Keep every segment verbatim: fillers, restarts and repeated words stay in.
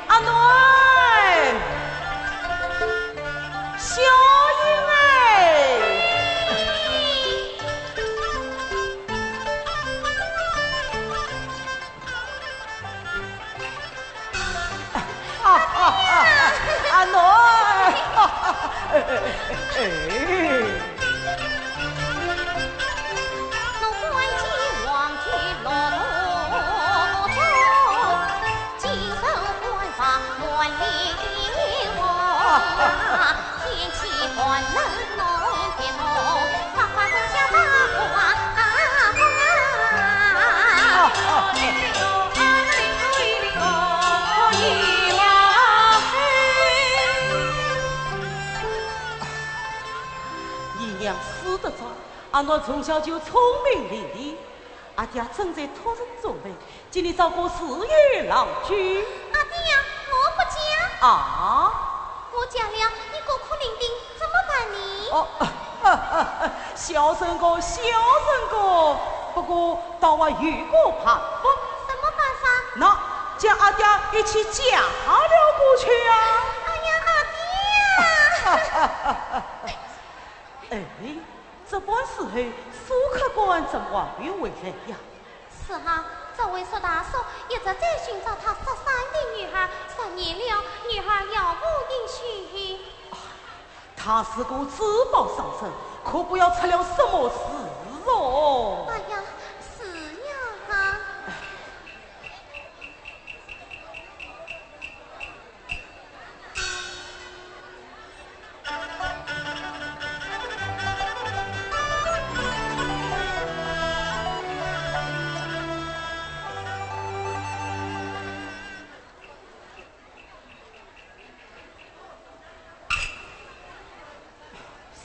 阿囡，小英哎。 啊，啊，啊，阿囡。哎，哎，哎，哎。 你娘死得早，阿囡从小就聪明伶俐。阿爹正在托人做媒， 今日早个自有郎君。阿爹呀，我不嫁。啊？我嫁了，你孤苦伶仃怎么办呢？哦，小生个，小生个，不过倒还有个办法。什么办法？那，将阿爹一起嫁了过去啊。哎呀，阿爹！哎，这般时候，苏客官怎么还没回来呀？ 是啊，这位苏大叔一直在寻找他失散的女儿，三年了，女儿杳无音讯。啊，他是个珠宝商人，可不要出了什么事哦。哎呀，是呀。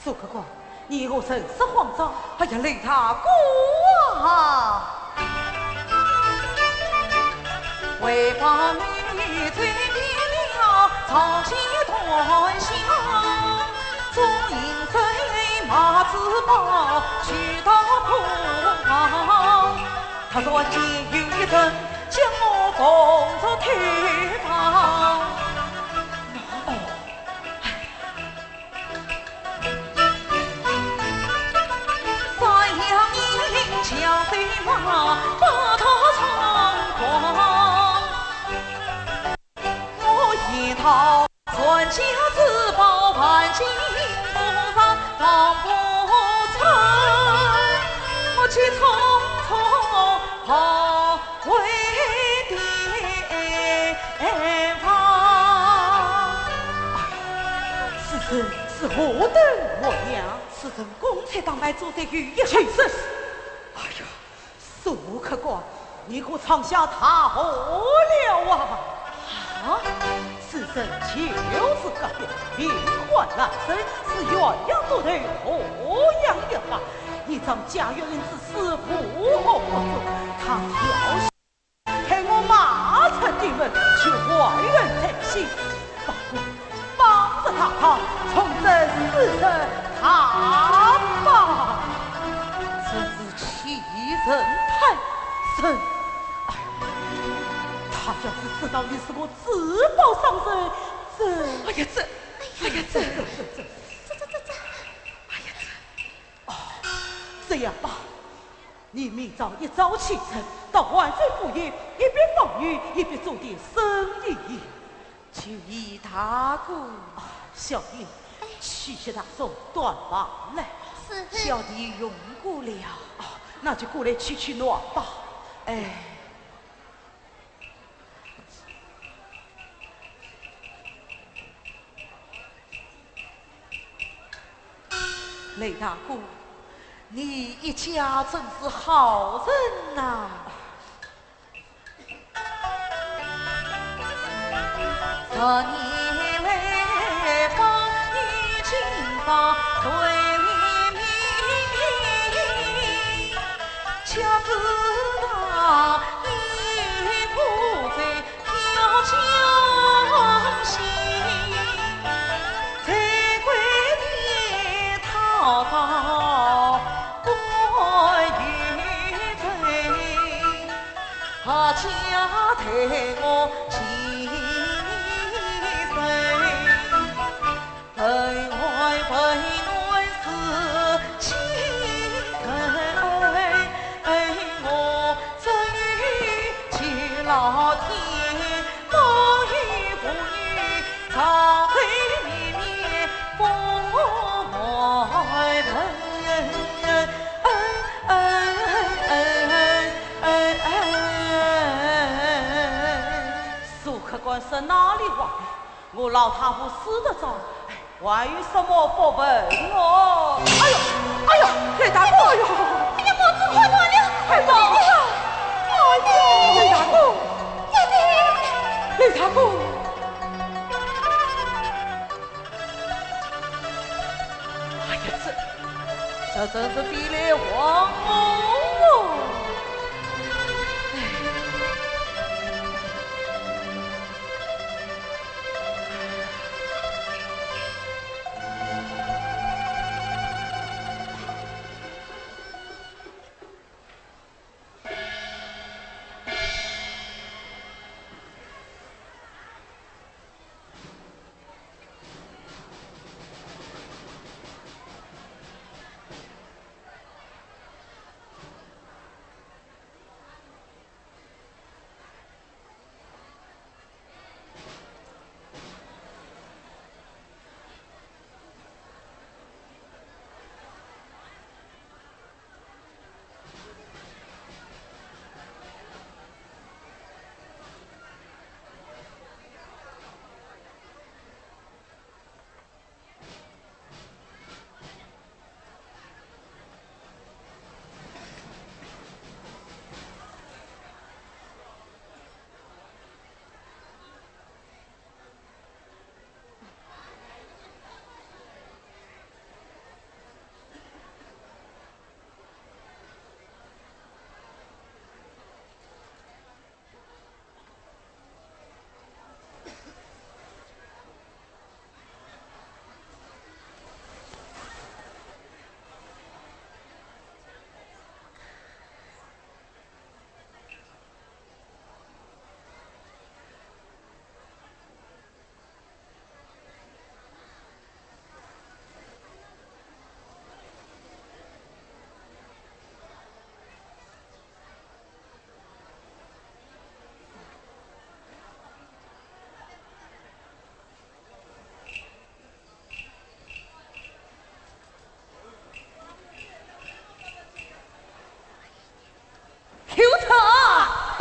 苏客官，你我甚是慌张。哎呀，雷大哥啊！哎呀，此人是何等模样？此人公差当差，做贼有一。请住！哎呀，苏客官，你可闯下大祸了啊！啊？此人就是隔壁名唤兰生，是元阳都头河阳一霸，一桩假玉印之事，无恶不作，他挑 害我卖出店门，求坏人才心。不过，帮着他，他重整四十大板。真是欺人太甚！哎，他要是知道你是个珠宝商人，这……哎呀，这……哎呀，这……这……这……这……这……哎呀，这……哦，这样吧， 你明朝一早起身，到万岁府里，一边访女，一边做点生意。求易大哥。啊，小英，哎。去给他送短棒来。是。小弟用过了。啊，那就过来取取暖吧。哎。雷大哥，你一家真是好人呐！苏克官说哪里话？我老太婆死得早，哎，还有什么福分哦？哎呦，哎呦，雷大哥，哎呦，哎呀，我只看到了，哎呀，哎呦，雷大哥，雷大哥。 哎呀，这，这真是地雷王哦！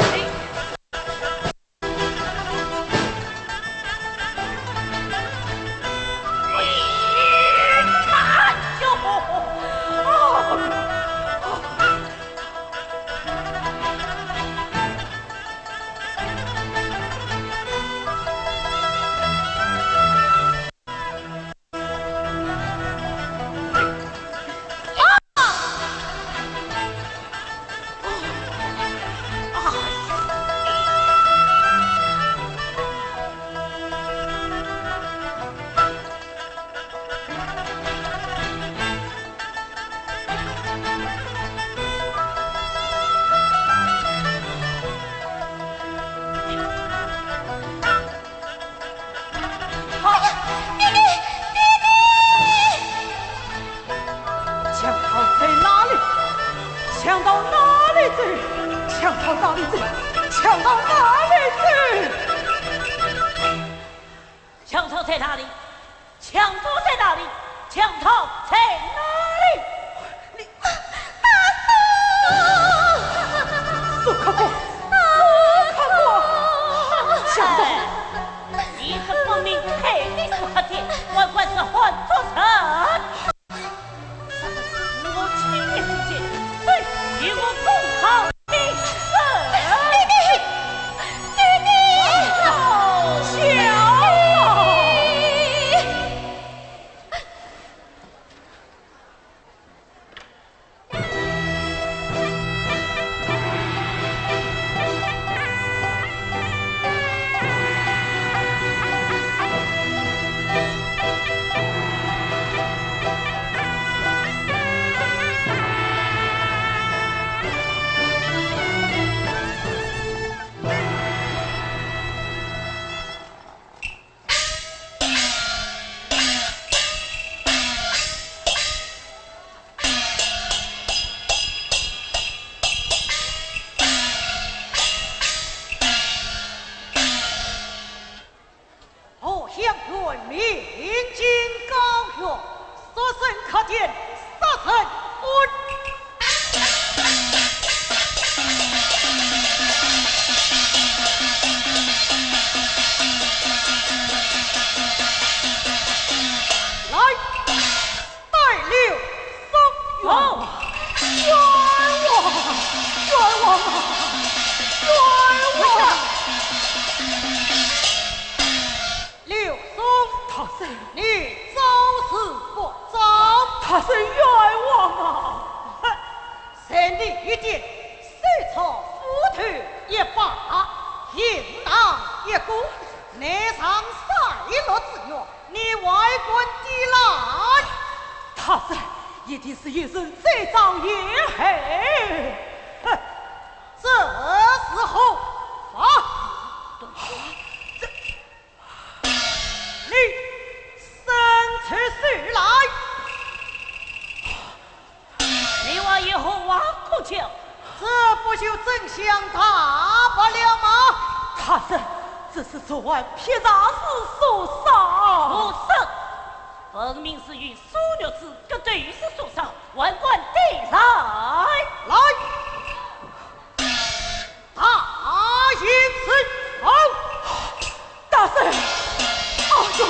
哎。强盗在哪里？强盗哪里走？强盗哪里走？强盗哪里走？强盗在哪里？强盗在哪里？强盗在哪里？你，苏克官，苏克官，强盗！哎，你这分明配的是黑店，还敢是换作人？大人冤枉啊！哼，在你一点，手抄斧头一把，印堂一个，难上三落之冤，你还敢抵赖？大人，一定是有人栽赃陷害。哼，这是何法？这 你伸出手来！你还有何话可讲？这不就真相大白了吗？大人，这是昨晚劈柴时所烧。不是，分明是与苏玉芝割头时所烧，还敢抵赖？来！ 大刑伺候！大人！哎呦！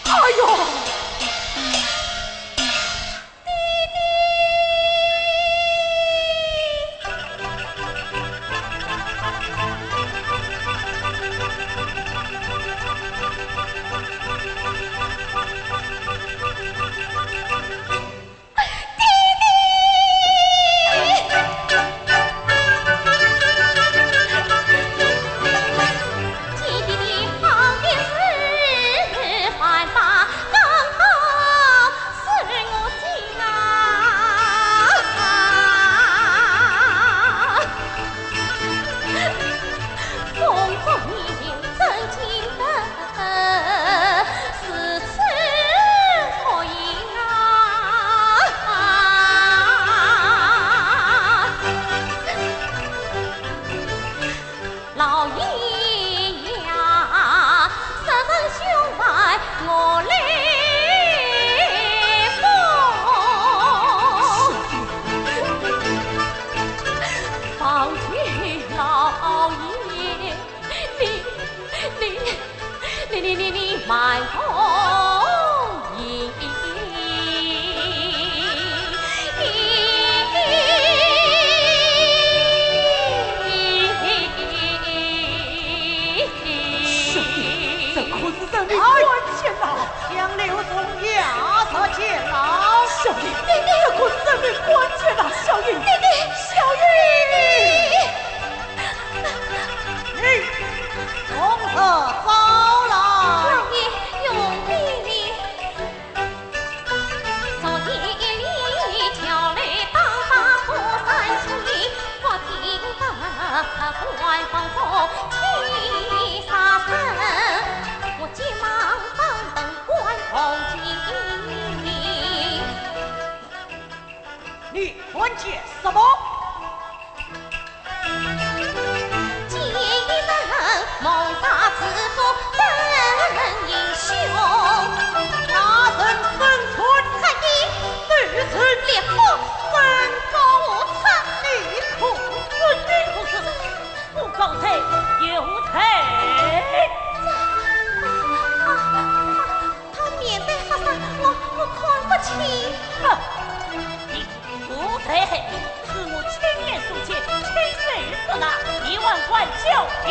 哎呦！老爷呀，杀人凶犯我来报。报与老爷，你，你， 你，你，你，你慢同行。小姐，这可是人命关天呐！哎，将刘松押上监牢。小姐，这可是人命关天呐！小姐，小姐。 你从实招来。老爷，容禀。昨夜里跳楼打打鼓山西，我听得官方说七杀人，我急忙翻本官方经。你看见什么？ 见一人谋杀之中真英雄。那人身穿黑衣，手持烈斧，身高五尺。你可知？你可知？我刚才有罪。啊，啊，啊，他面带黑纱，我，我看不清。哼，你 无罪，是我亲眼所见，亲手所拿，你还敢狡辩？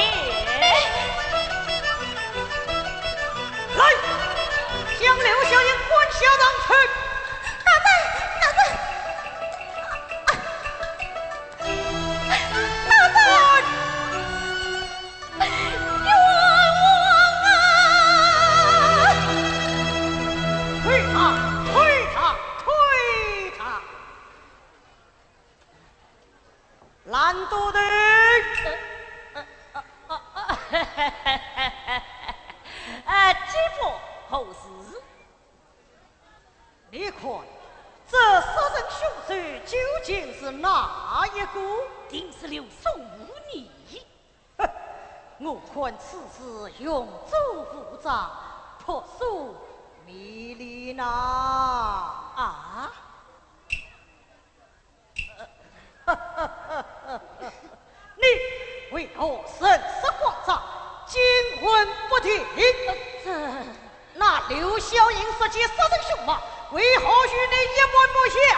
来，将刘小英关下堂去。大胆，大胆，大胆！ 冤枉啊！推他，推他，推他！蓝都头！呃，呃，呃，呃，呃，知府，何事？你看，这杀人凶手究竟是哪一个？定是刘松无疑。 哼，我看此事用主无张，扑朔迷离呐。啊？你为何神色慌张，惊魂不定？呃，这……那刘小英说起杀人凶犯，为何与你一般模样？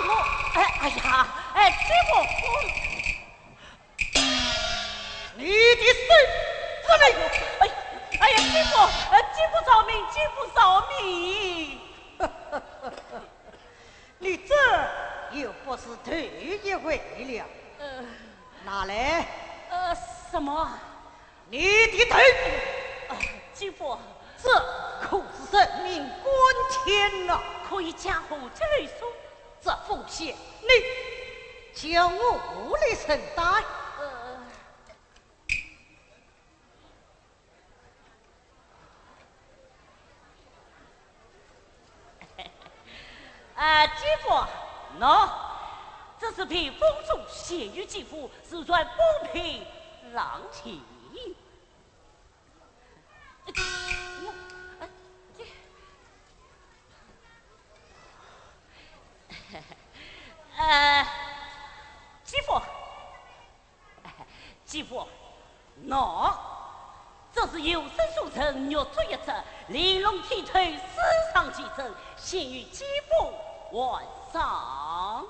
我……哎，哎呀，哎，这个我…… 你的手，这里！哎，哎呀，知府，呃，知府饶命，知府饶命！头一回了。呃，拿来。呃，什么？你的头。啊，姐夫。这可是人命关天呐。可以讲和解如初。这风险你叫我何来承担？呃，啊，姐夫，喏，这是被风中陷于肌肤，自然不必浪费。呃，姐夫，姐夫，喏，这是有声书生玉镯一只，玲珑剔透，时尚见证，献与姐夫玩赏。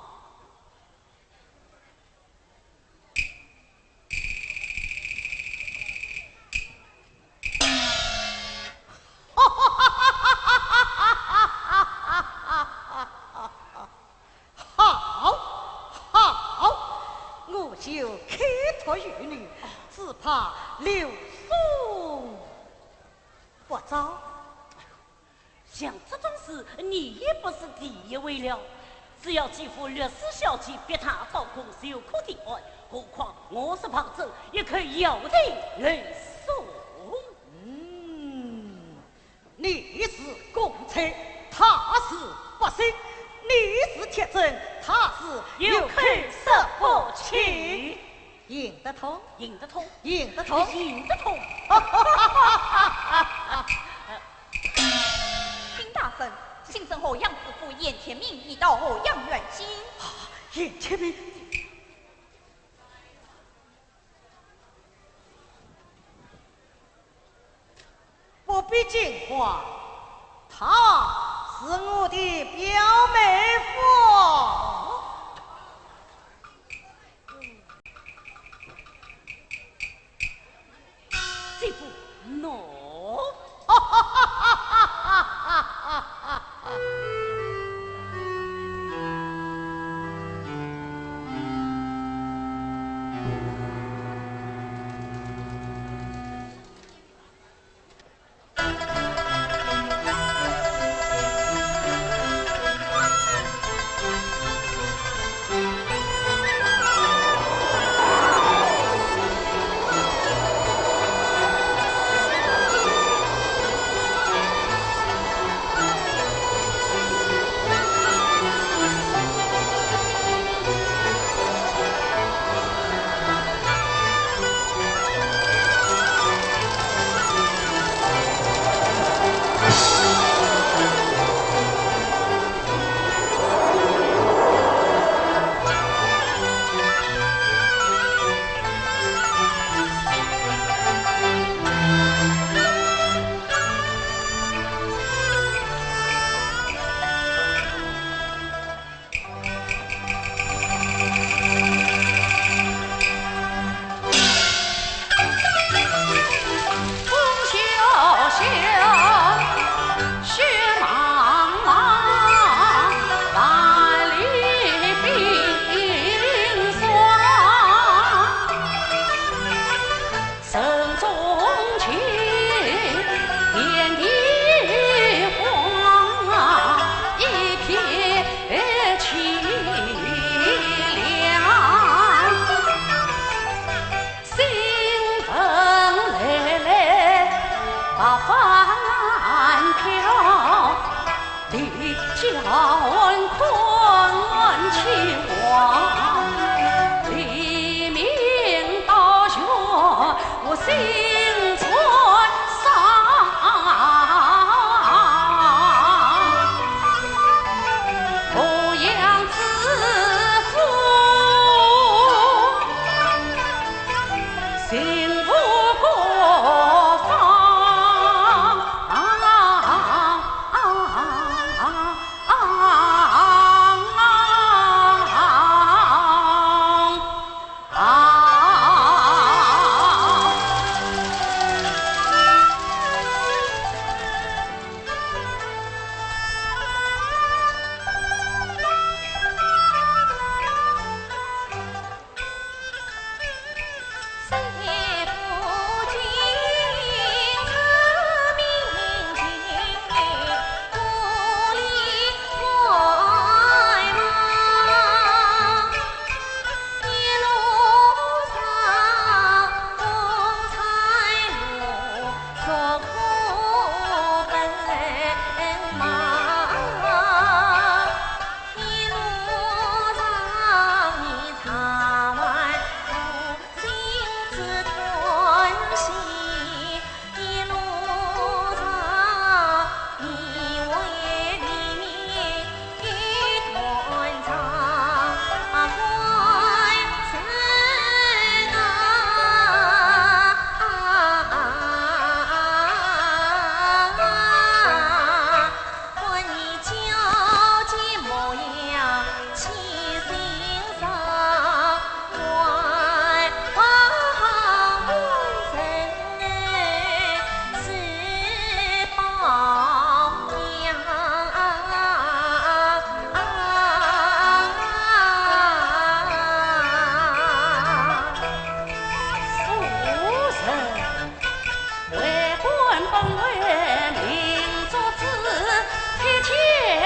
好，好，我就开脱于你，只怕刘宋不招。像这种事，你也不是第一回了。只要姐夫律师小姐逼他招供，就可定案，何况我是旁证，也可以摇定刘宋。嗯， 你是共犯，他是百姓；你是铁证，他是有口说不清。行得通，行得通，行得通，行得通。丁大人，新生河阳知府严天明已到河阳县。啊，严天明。 不必惊慌，她是我的表妹夫。姐夫，喏。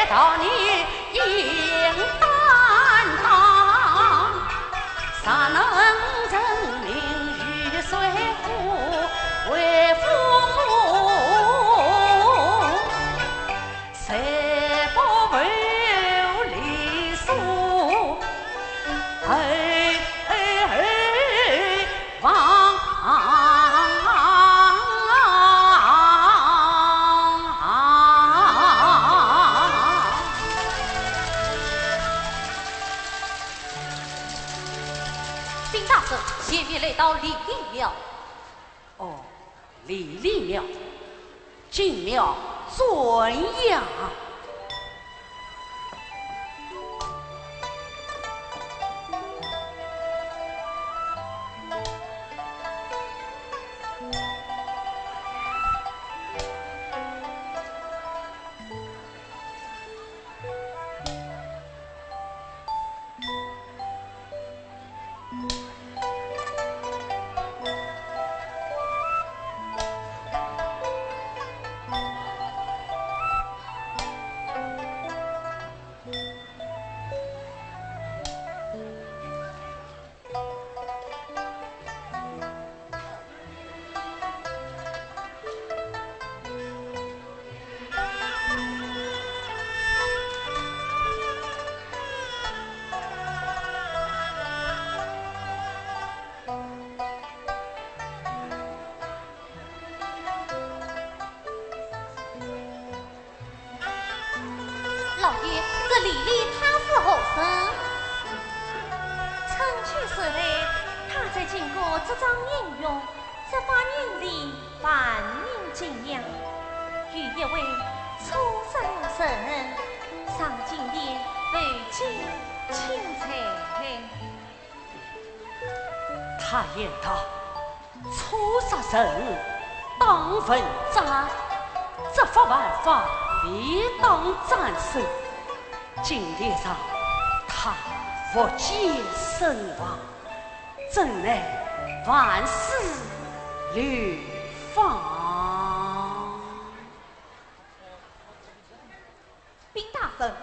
道你应担当，若能成名与谁？为父母，谁不为你所？哎，哎，哎，望。禀大人，贤侄来到醴陵庙。哦，醴陵庙，进庙转呀。 老爷，这醴陵他是何人？春秋时候，他在经过这张应用，这番应里万民敬仰，有一位初山人，上金殿，后进钦差。 他言道：初杀人，当问斩，执法犯法，理当斩首。金殿上，他伏节身亡，朕乃万死流放。 禀大人，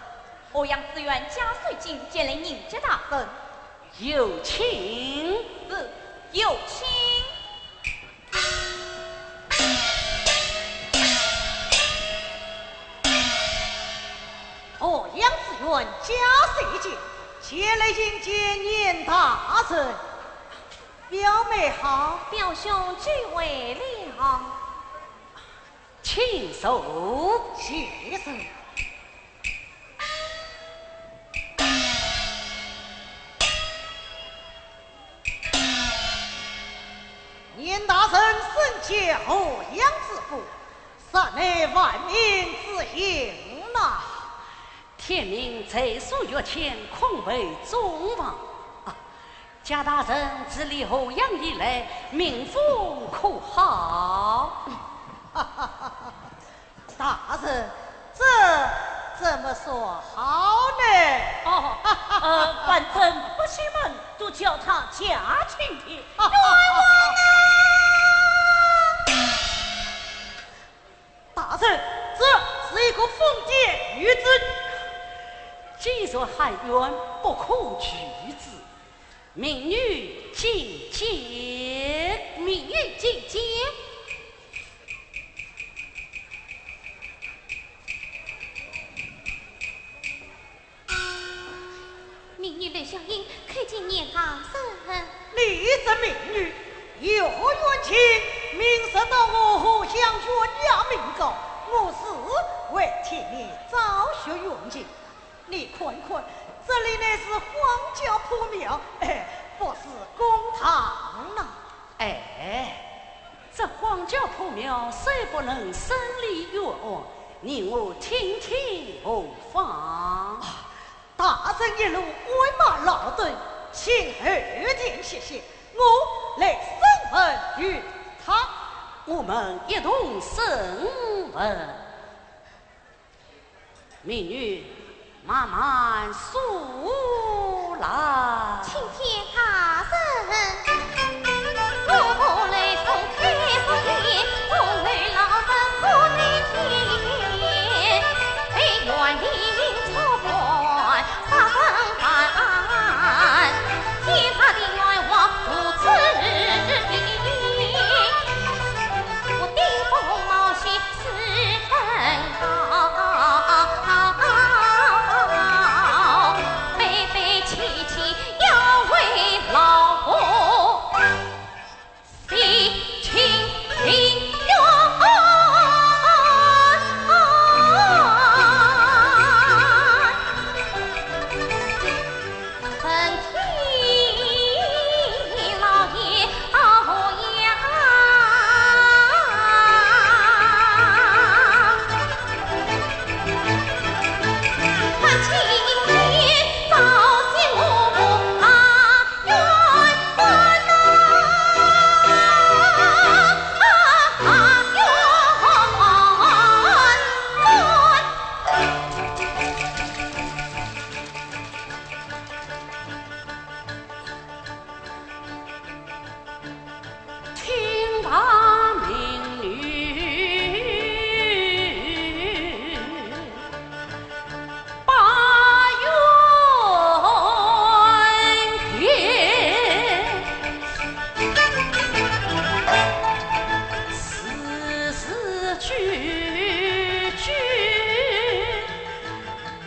河阳知县贾守敬见礼迎接大人。有请。是，有请。河阳知县贾守敬，前来迎接严大人。表妹好。表兄久违了。 请坐。谢谢。严大人身居河阳知府，实乃万民之幸呐。 天命在所欲牵，恐被重罚。啊，贾大人治理河阳以来，民风可好？大人，这怎么说好呢？哦，呃，反正百姓们都叫他贾青天。冤枉啊！ 大人，这是一个封建女子。既然喊冤，不可拒之。民女觐见。民女觐见。 民女刘香英叩见严大人。你这民女，有何冤情？明日到我河阳县衙禀告，我自会替你昭雪冤情。你看看，这里乃是荒郊破庙，哎，不是公堂呐。哎， 这荒郊破庙虽不能审理冤案，你我听听何妨？啊，大人一路鞍马劳顿，请后殿歇息，我来审问于他。我们一同审问。 民女慢慢诉来。青天大人，我不来送开送言，送来老身不在天，被冤的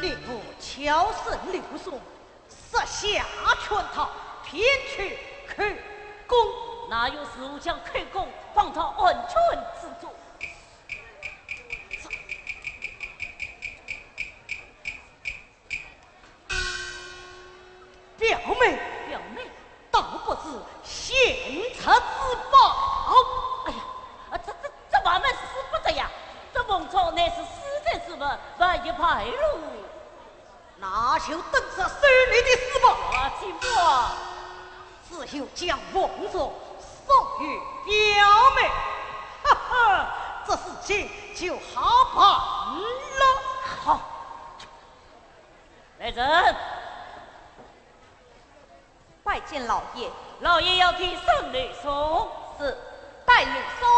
你我巧胜刘宋，设下圈套，骗取口供。哪有事将口供放到案卷之中？ 表妹，表妹，倒不知先侄之宝。哎呀，啊，这这这外面是使不得呀，这凤钗乃是私宅之物，万一败露。那就等着收你的私宝。啊，请坐。只有将凤钗送与表妹，哈哈，这事情就好办了。好。来人，见老爷。老爷要提圣女送。是，带女送。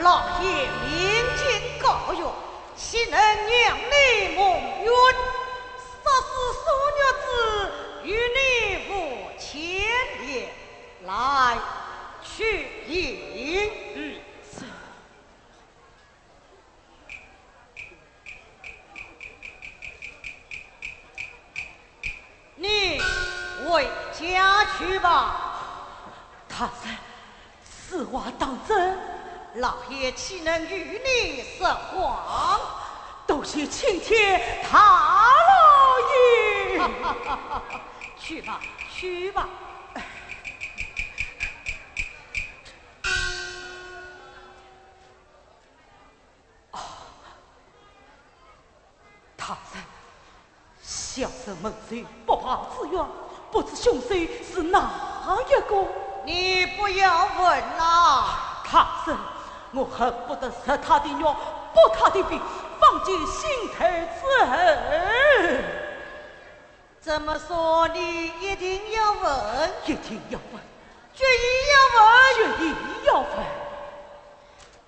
老爷明镜高悬，岂能让你蒙冤？ 说是苏玉芝与你无牵连，来，去迎。嗯，是。你回家去吧。大人， 此话当真？老爷岂能与你说谎？多谢青天大老爷。去吧，去吧。啊，大人，小生蒙受不白之冤，不知凶手是哪一个？你不要问了。大人，我恨不得食他的肉，剥他的皮，方解心头之恨。这么说，你一定要问？一定要问。决意要问？决意要问。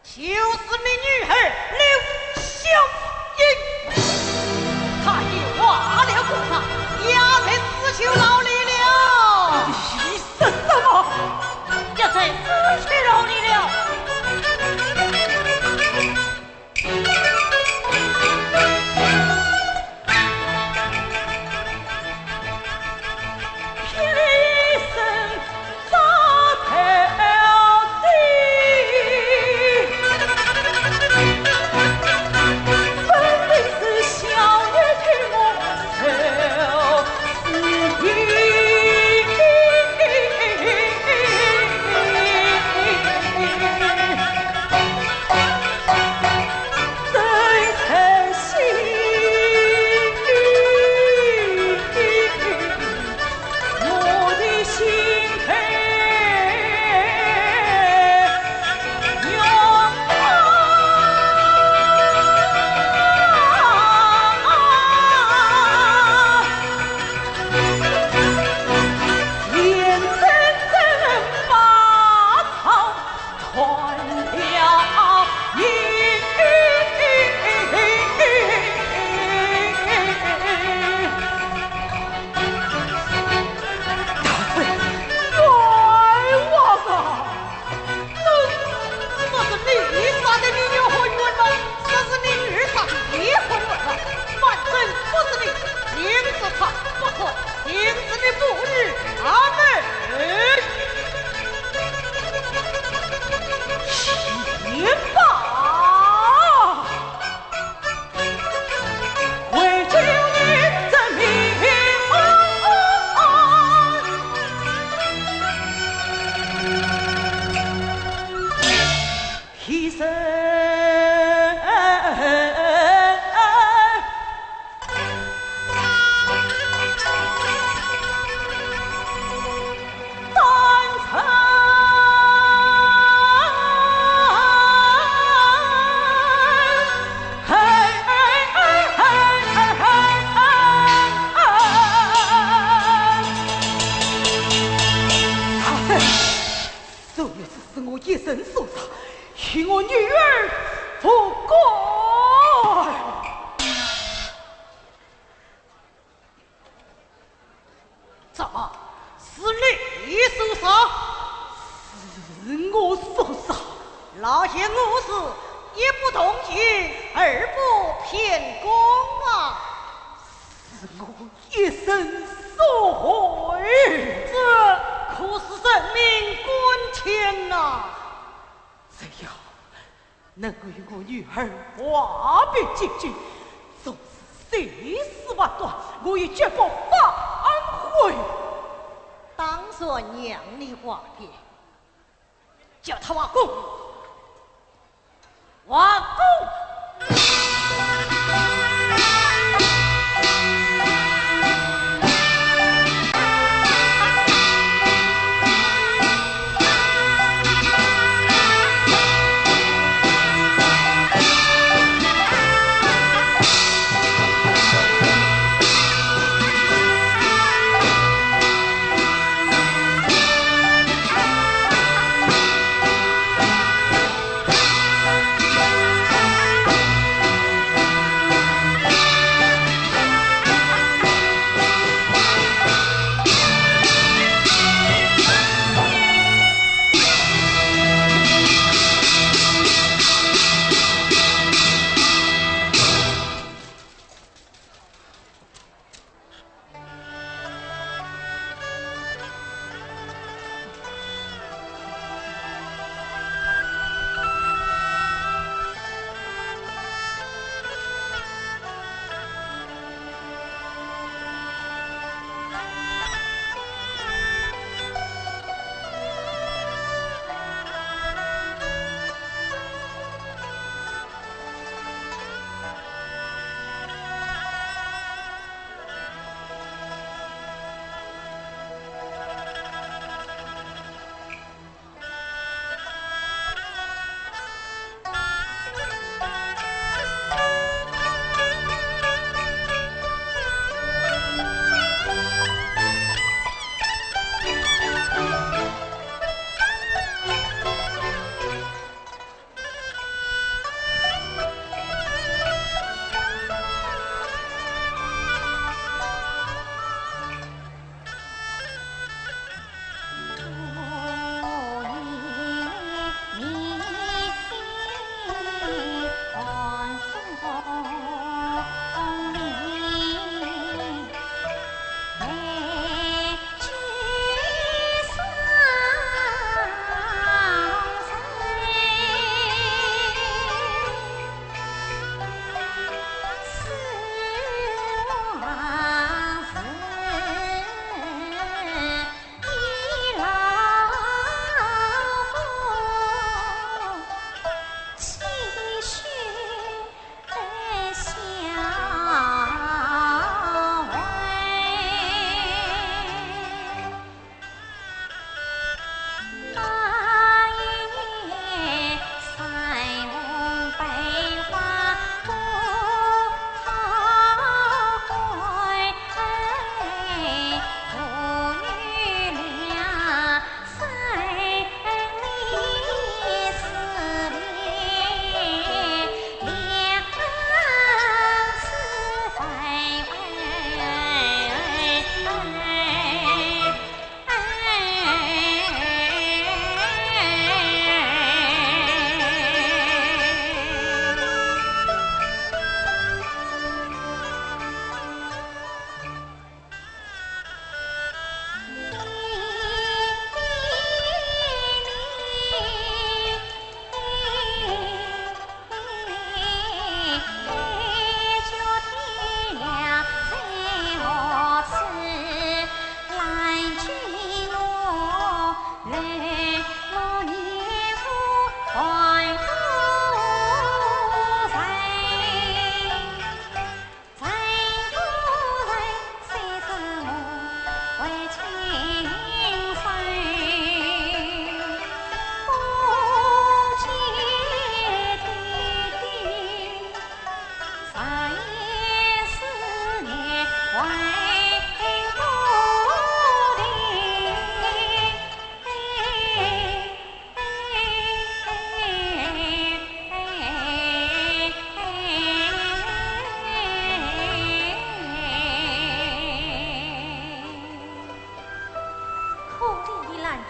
就是你女儿刘小英，她也花了公堂，也在此囚牢里了。你说什么？也在此囚牢里了。说是你杀的你女儿何云吗？说是你女儿杀的你何云吗？反正不是你，定是她不可，定是你父女他们。去吧！你是我一生所杀，与我女儿无关。怎么，是你所杀？是我所杀。老爷，我是一不同意，二不偏功啊。是我一生所悔。这可是人命关天呐。只要能与我女儿话别结局，纵使生死万段，我也绝不反悔。当然让你话别，叫他画供。 王公。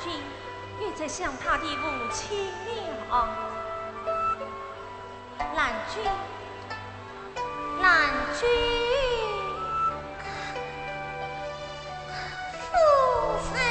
君又在想他的父亲了。兰君，兰君，夫人。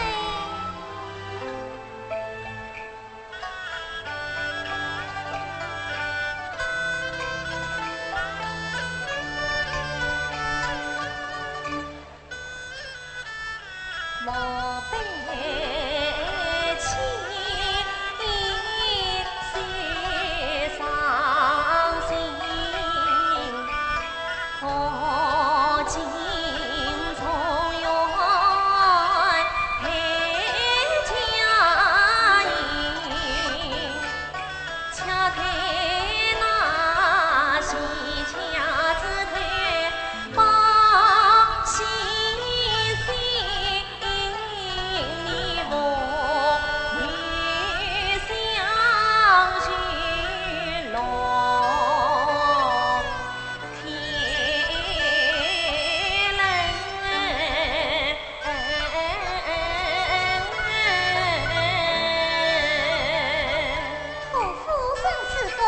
托夫人之福，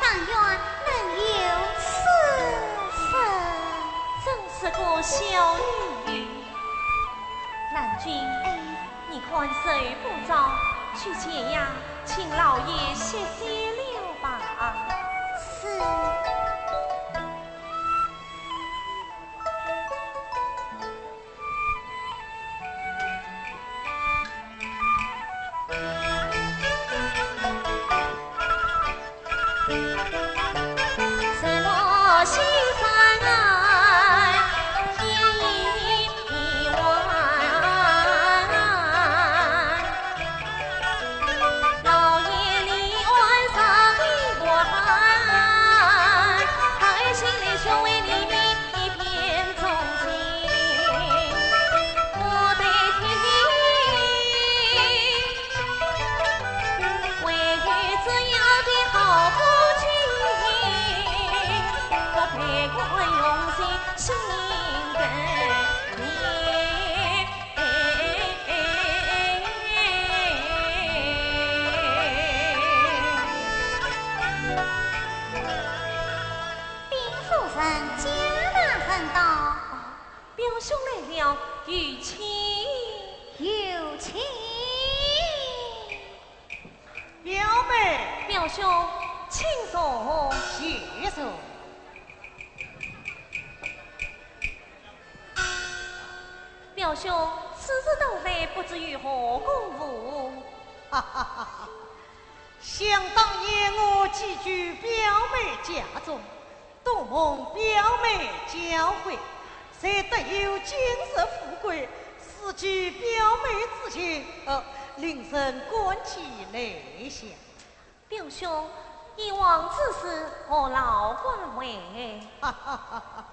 但愿能有此生。真是个孝女。兰君，哎。你看时不早，去前呀，请老爷歇息了吧。是。禀夫人，家大人到。表兄来了，有请。有请。表妹。表兄，请坐。谢坐。表兄，此时到来，不知有何公务？哈哈哈哈。想当年我寄居表妹家中， 多蒙表妹教诲，才得有今日富贵，思及表妹之情，呃，令人感激泪下。表兄，以往之事何劳关怀？哈哈哈哈哈。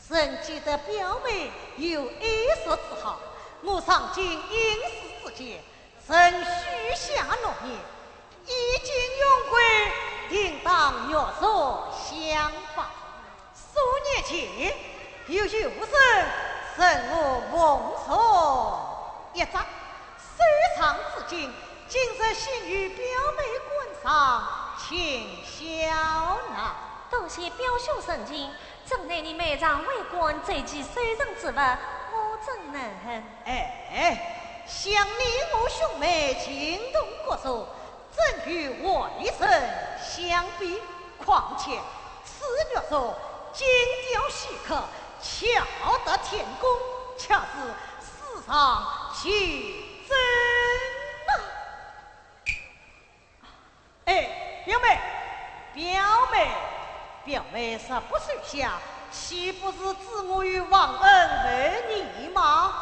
臣记得表妹有医术之好，我常经应试之间，曾许下诺言，衣锦荣归，定当玉石相报。数年前，又有人赠我凤钗一只，收藏至今，今日幸与表妹观赏，请笑纳。多谢表兄盛情， 怎奈你每场为官最忌收藏之物，我怎能？哎，想你我兄妹情同骨肉，怎与外人相比？况且此玉镯精雕细刻，巧得天工，恰似世上奇珍啊！ 哎，表妹，表妹，表妹若不收下，岂不是置我于忘恩负义吗？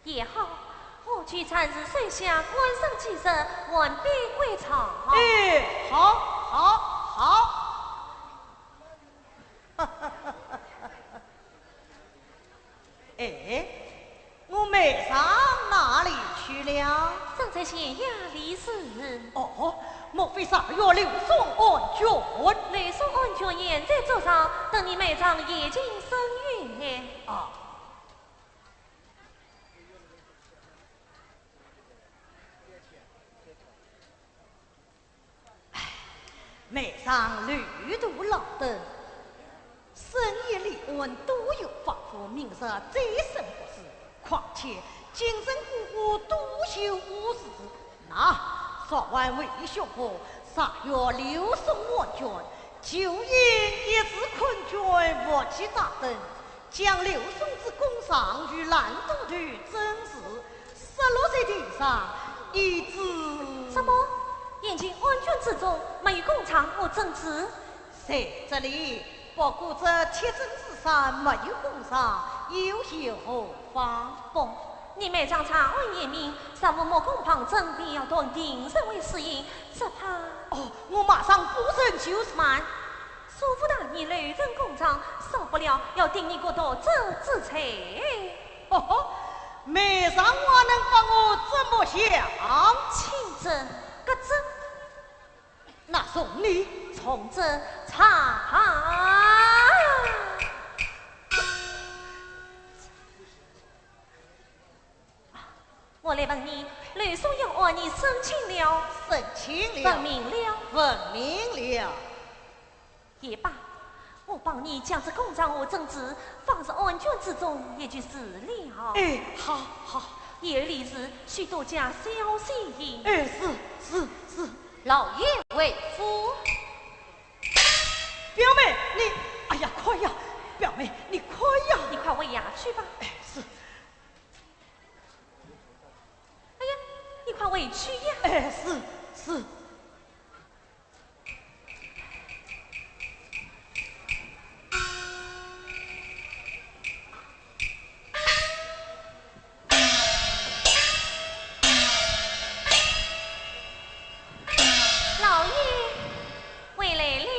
也好，我就暂时收下，观赏几日，还便归朝。哎，好，好，好。哎， 我妹丈哪里去了？正在悬崖离世。哦，莫非上月柳送安全？柳送安全现在桌上，等你妹丈已经伸冤。啊。梅上楼头老登，深夜里暗多有发福，明日再审不迟。况且京城过后多有误事，那昨晚为兄我查阅刘宋案卷，就因一时困倦，无记大灯，将刘宋之公状与烂赌头证实， 失落在地上，一直……怎么？眼前案卷之中没有公状和证据？在这里，不过这铁证之上没有公状，又有何妨？不，你梅上查案严明，若无目供旁证，便要断定人为死因，只怕……哦，我马上补证就是。慢， 苏府大人留存公状，少不了要定你个夺证之罪。哦吼，梅上还能把我怎么样？请准，搿这……那从你……从这查。我来问你，刘宋要案你审清了？审清了。问明了？问明了。 也罢，我帮你将这公状和证据放入案卷之中，也就是了。哎，好，好。有理事，须多加小心。哎，是，是，是。老爷回府。表妹，你……哎呀，快呀！表妹，你快呀！你快回衙去吧。哎，是。哎呀，你快回去呀！哎，是，是。 老爷，回来了。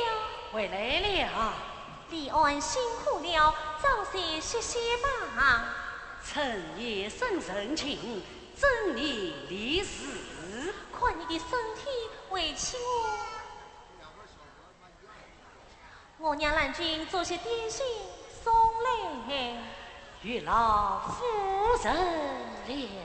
回来了。李安辛苦了，早些歇歇吧。 趁夜深人静，整理理事。看你的身体，回去哦。我让兰君做些点心送来。有劳夫人了。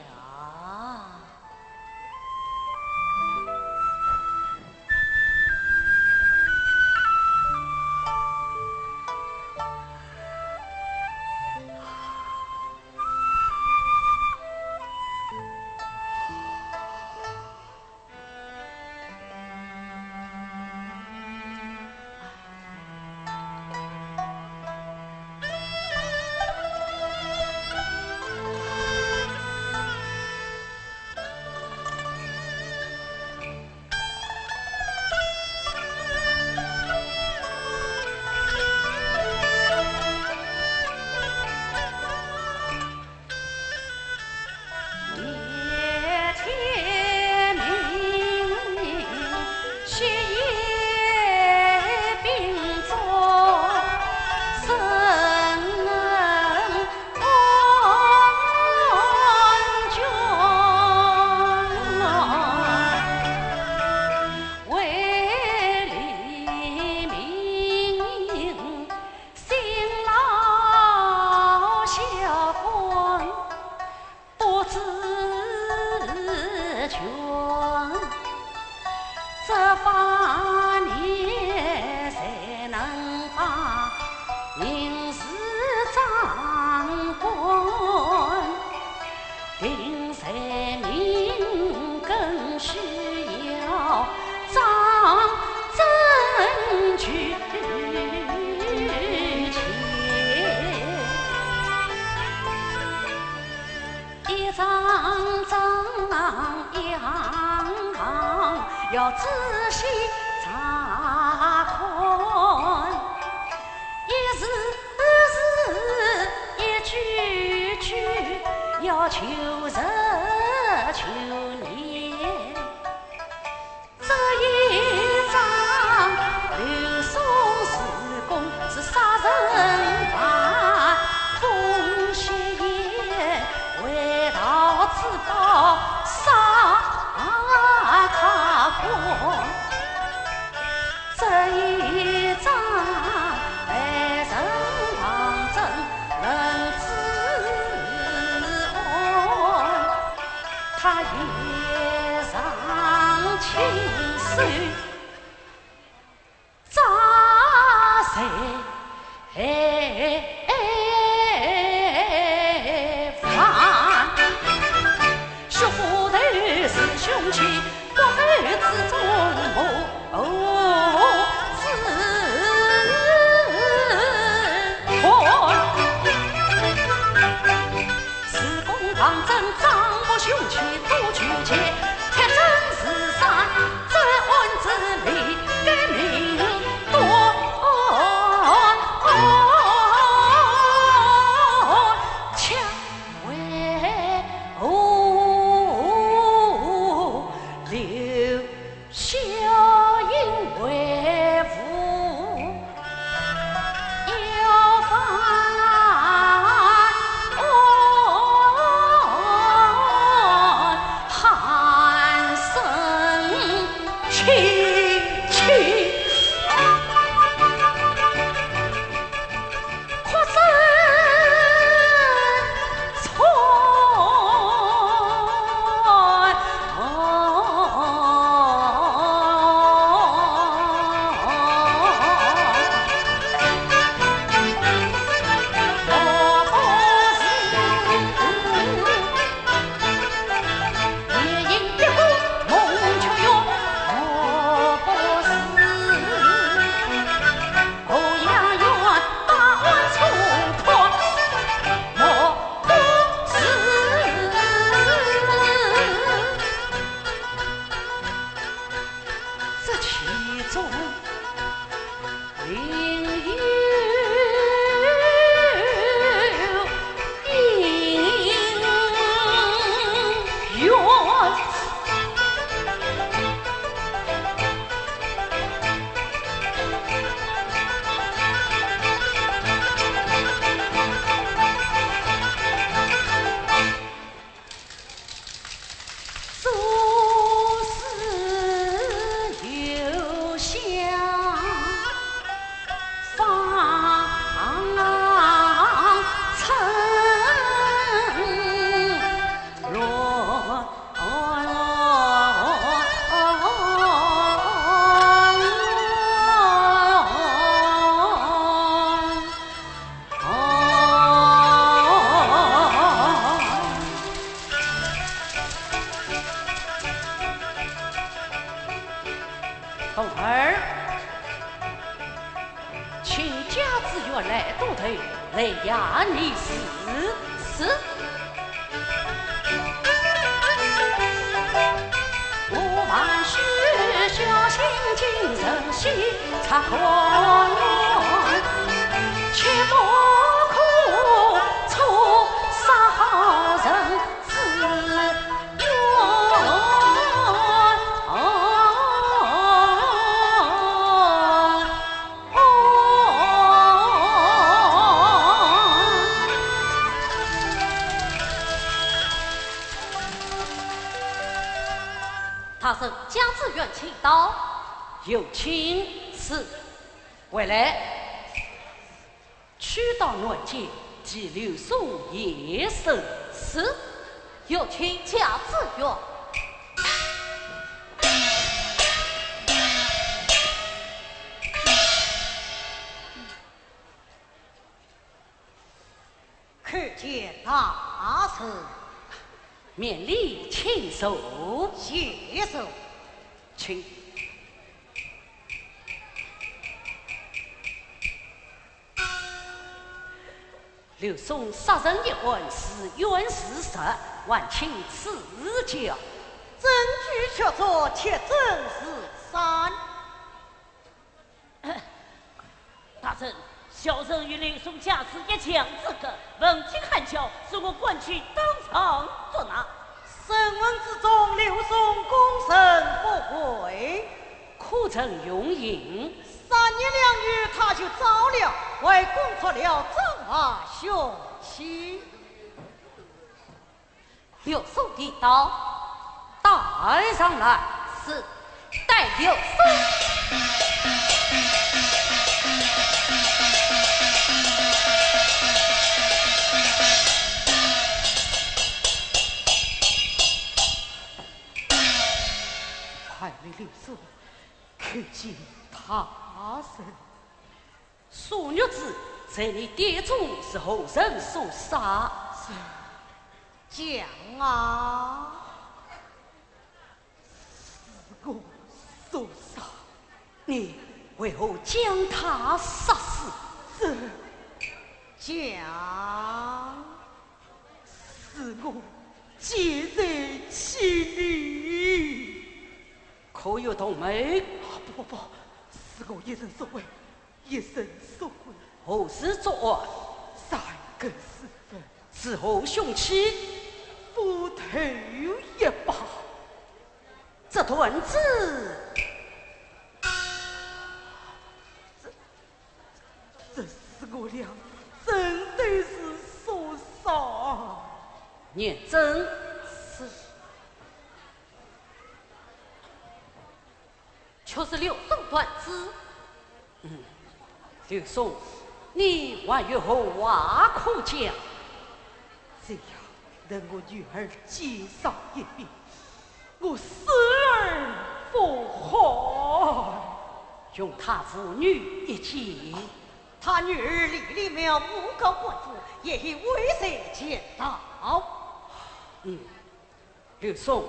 童儿，请甲子园来多头，来呀，你是？是。大人，甲子园请到。有请。是。回来。 取刀南京，替刘宋验身。是。有请甲子园。叩见大人。免礼，请坐。谢坐。请。 刘宋杀人一案，是冤是实，还请赐教。证据确凿，铁证如山。大人，小人与刘宋甲子一墙之隔，闻听喊叫，是我赶去当场捉拿。审问之中，刘宋供认不讳。 可曾用刑？三言两语他就招了，还供出了正法凶器。刘宋提刀，带上来。是。带刘宋。快与刘宋 叩见大人。苏玉芝在你店中是何人所杀？讲啊。你为何将他杀死？这……讲。是我箭在弦里。可有动谋？啊，不，不，不，是我一时所为，一时所为。何时作案？三更时分。是何凶器？斧头一把。 这段子，这……这是我俩真的是所杀。念真。是。却是刘松断子。嗯，刘松，你还有何话可讲？只要等我女儿见上一面， 我死而复活。容他父女一见。他女儿李丽苗，母高官府，也已危在前头。嗯，刘松，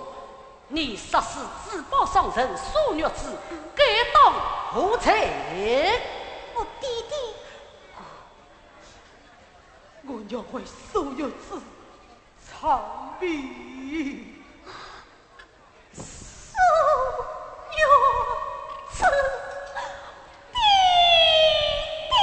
你杀死珠宝商人苏玉芝，该当何罪？我爹爹……我要为苏玉芝偿命。 苏玉芝，爹爹。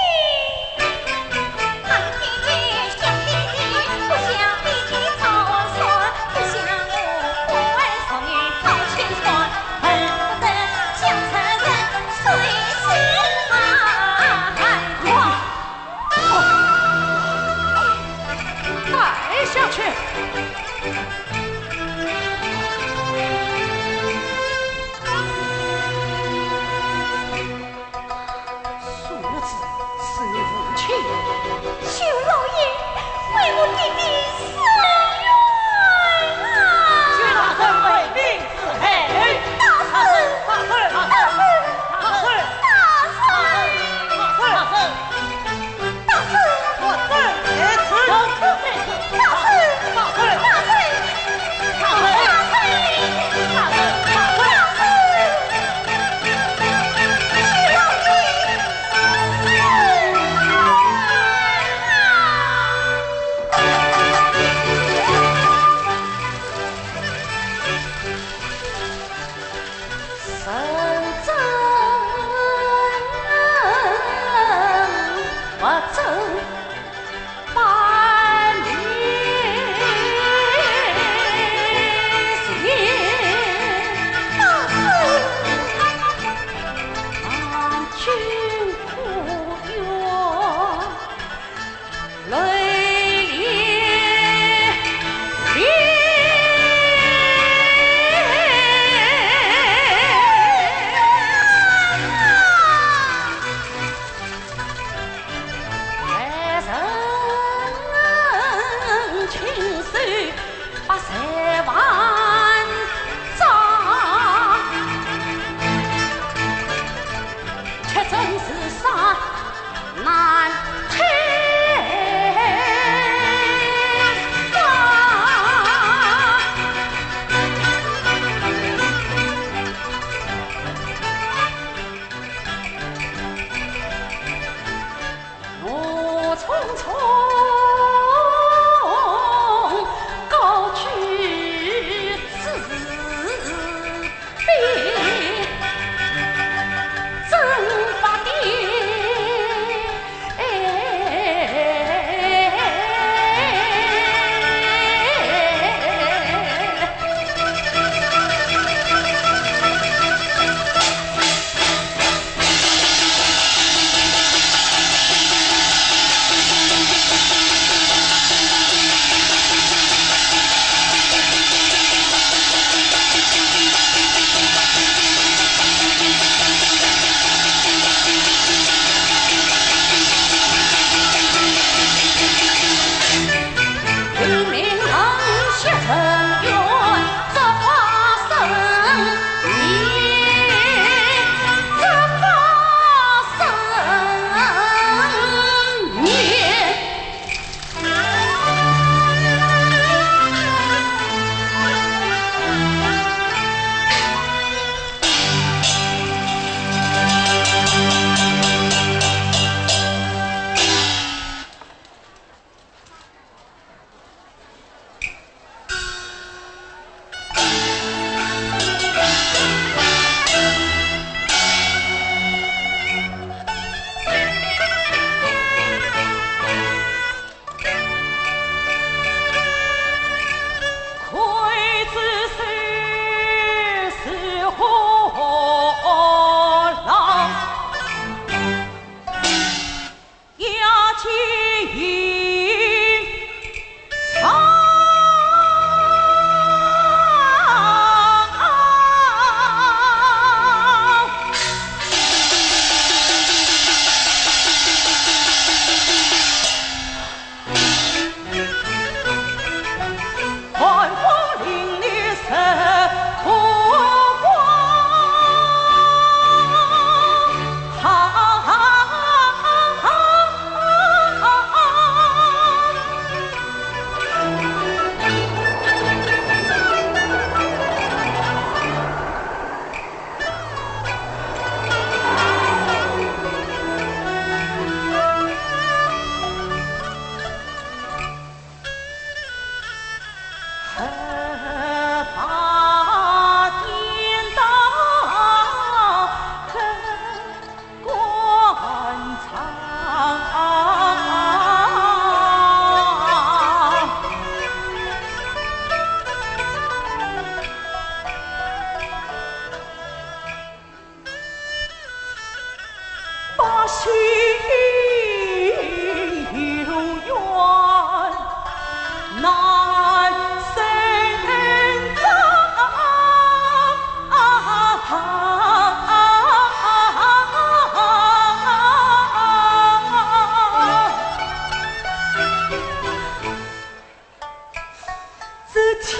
这天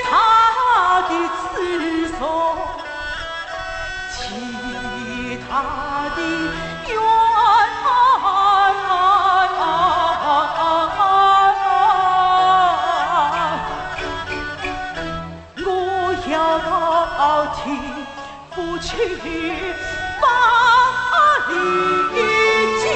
大的自从，其他的冤。我要到天 夫妻把离家。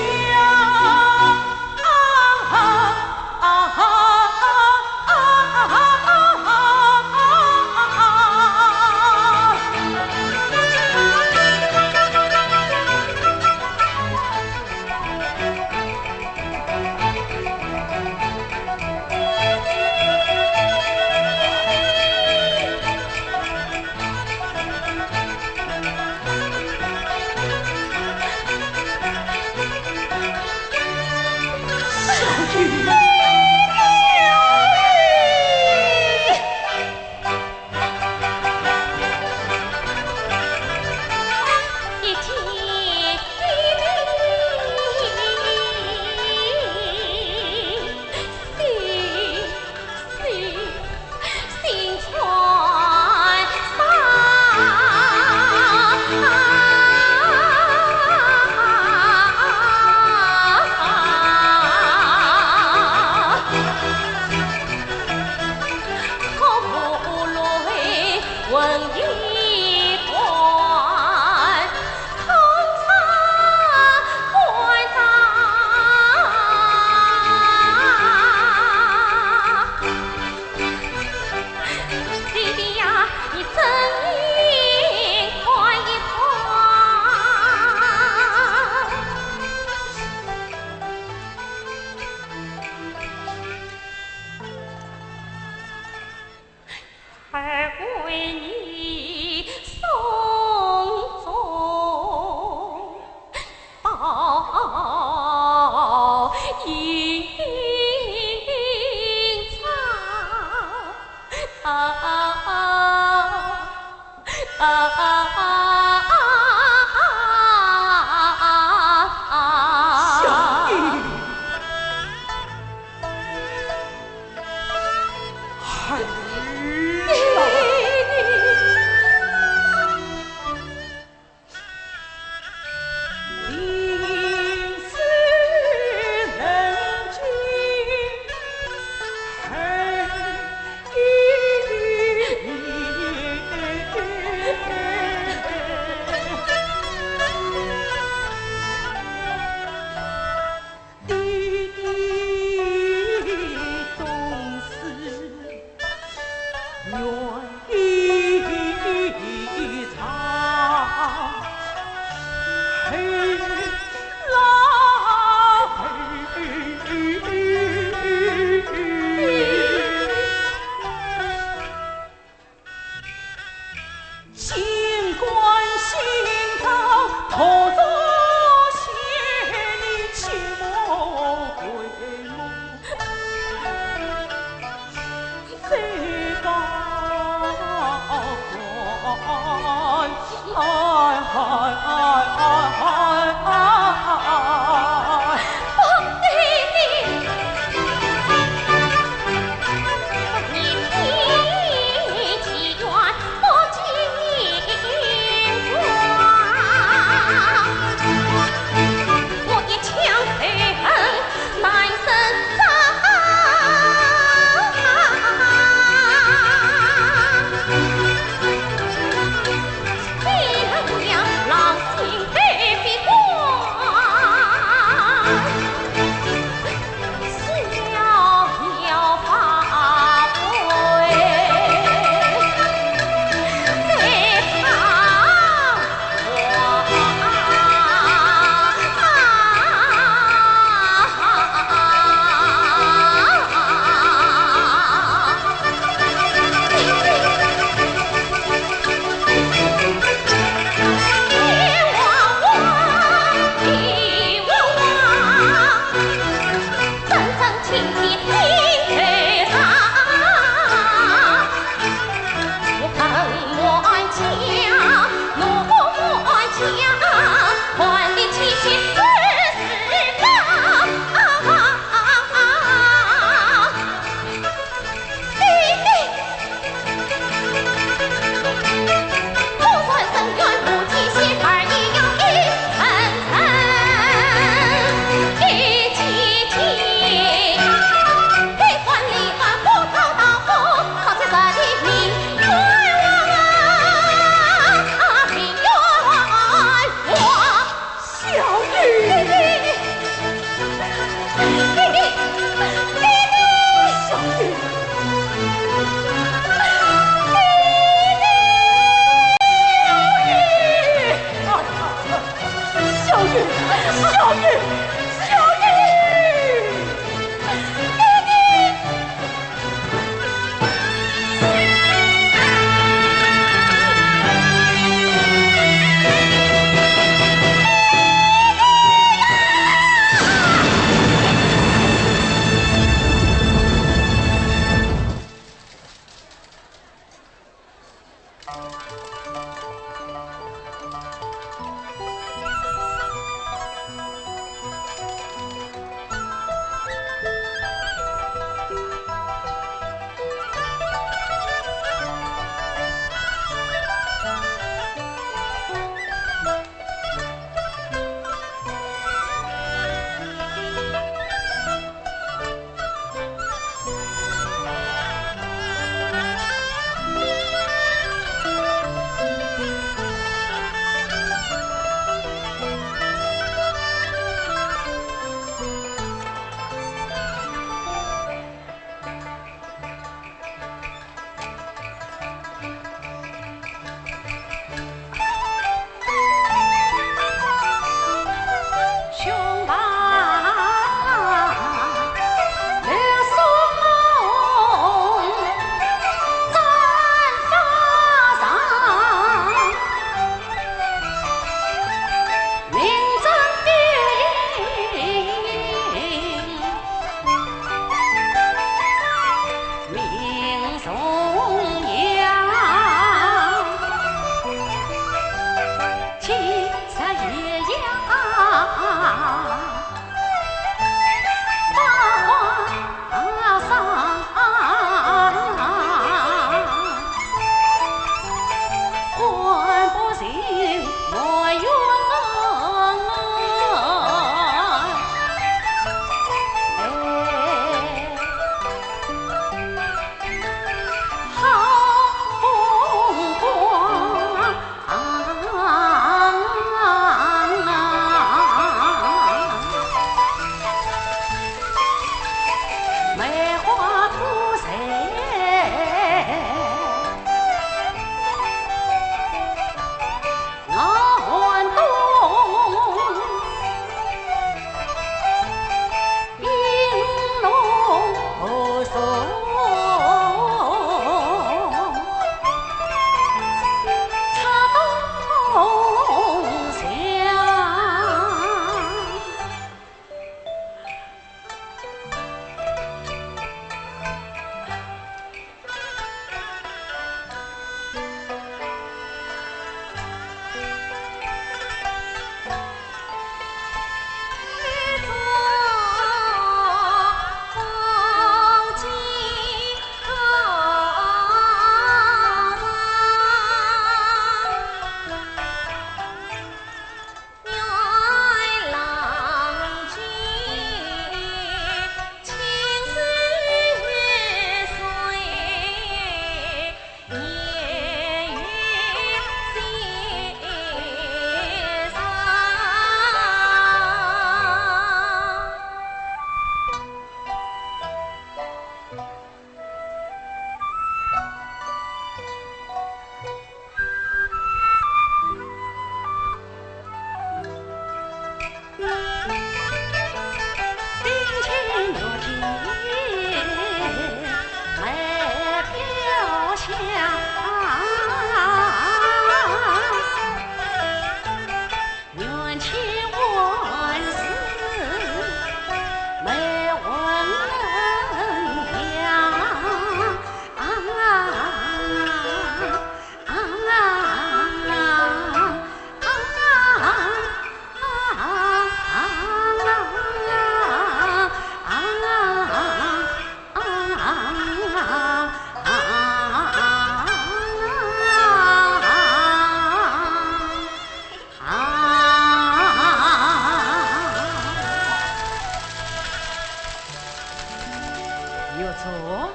玉镯。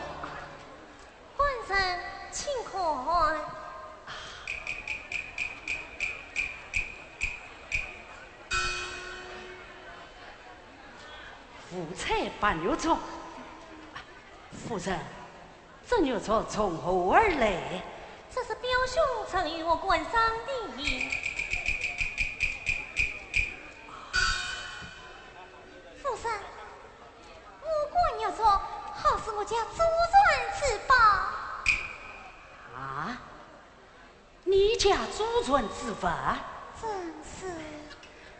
官人，请看。五彩白玉镯。夫人，这玉镯从何而来？这是表兄赠与我官上的。夫人， 我官玉镯好似我家祖传之宝。啊？你家祖传之物？正是。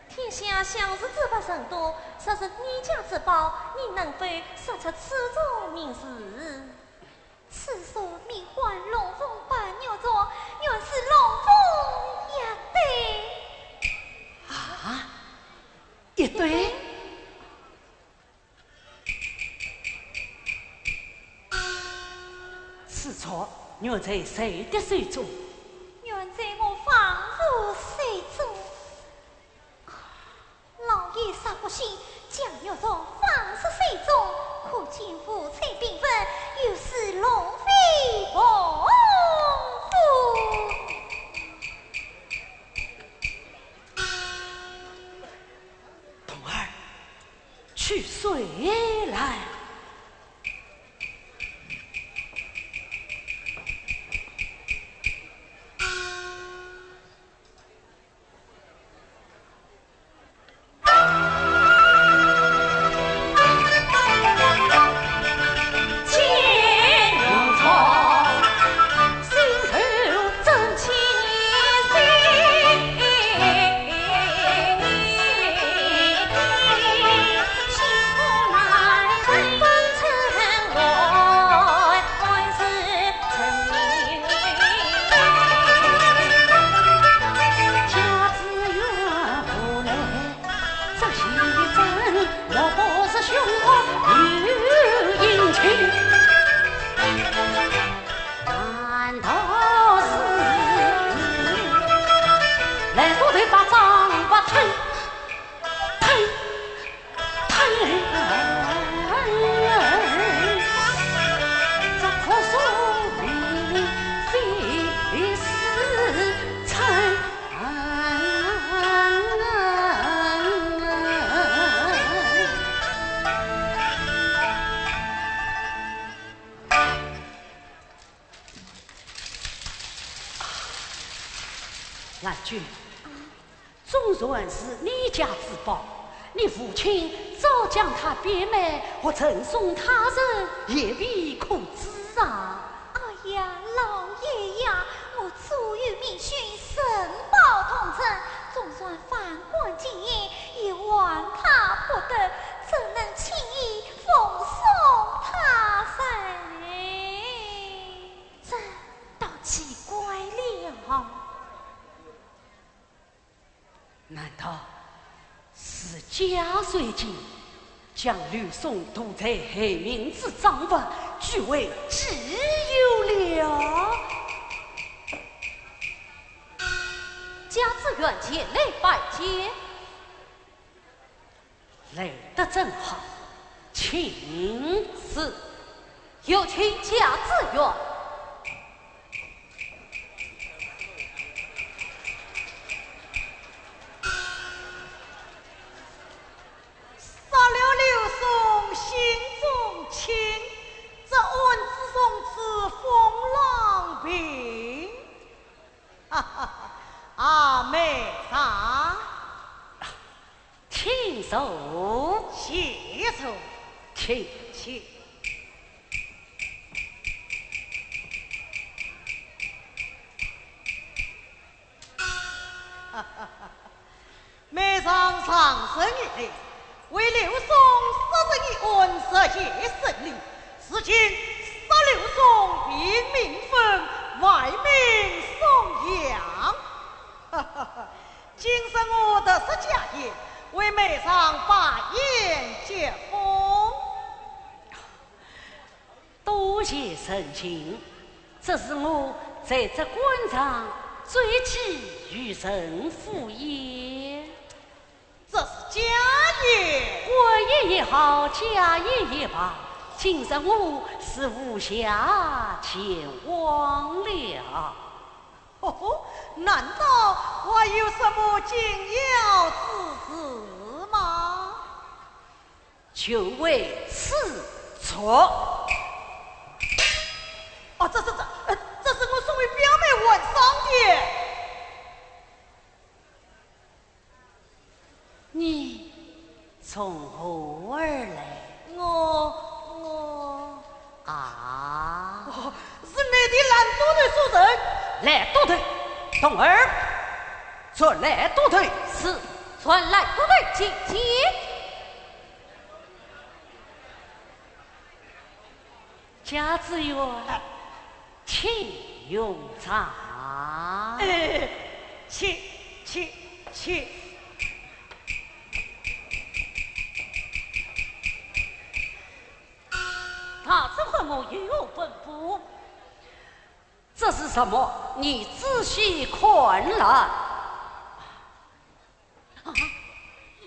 天下相似之物甚多，若是你家之宝，你能否说出此镯名字？ 此镯名唤龙凤白玉镯，玉子钗，玉在谁的手中？玉在我房主手中。老爷若不信，将玉从房主手中，可见五彩缤纷，又是龙飞凤舞。童儿，取水来。 兰君，啊， 中船是你家之宝，你父亲早将它变卖或赠送他人，也未可知啊。哎呀，老爷呀，我祖有明训，人保同村，中船万贯金银，也还他不得，怎能轻易奉送他人？这倒奇怪了。 难道是假水晶将柳松毒在害民之赃物据为己有了？家子元前来拜见。 来得正好，请。是，有请家子元。杀了柳松心中轻，这案子从此封浪平。哈哈哈，啊，梅丈。 请坐。谢坐。请。请。梅丈长生以来，为柳松杀人一案日夜审理，如今杀柳松平民愤，为民颂扬。 今日我特设家宴，为梅丈摆宴接风。多谢盛情，这是我在这官场最寄予人福也。这是家宴。官宴也好，家宴也罢，今日我是无暇前往了。 哦，难道还有什么紧要之事吗？就为此错。哦，这，这，这，呃，这是我送与表妹玩赏的。你 从何而来？我，我，啊，哦，是你的蓝都头所人。蓝都头，童儿，传蓝都头。是，传蓝都头进见。家子元，请用茶。哎，请，请，请。 大人唤我有何吩咐？什么？你仔细看来。啊，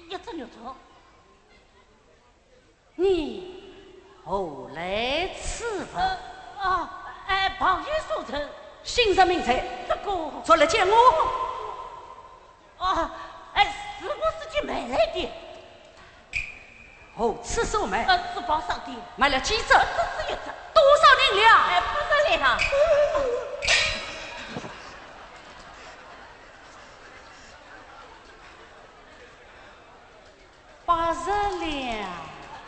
一只玉钗。你何来此物？呃，啊，哎，朋友所赠。姓甚名谁？这个。出来见我。 啊，哎，是我自己买来的。何处所买？呃，珠宝商店。买了几只？呃，只是一只。多少银两？哎，八十两。八十两。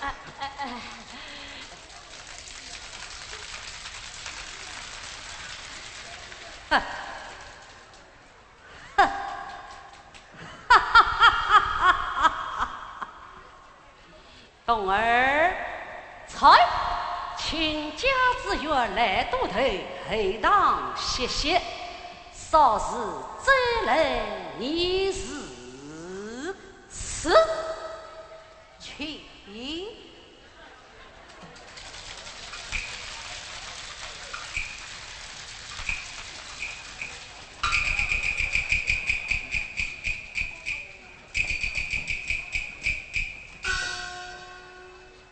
哎，哎，哎。哼。 童儿，在，卿家之约来都头后堂歇息，稍时再来议事。是。 请。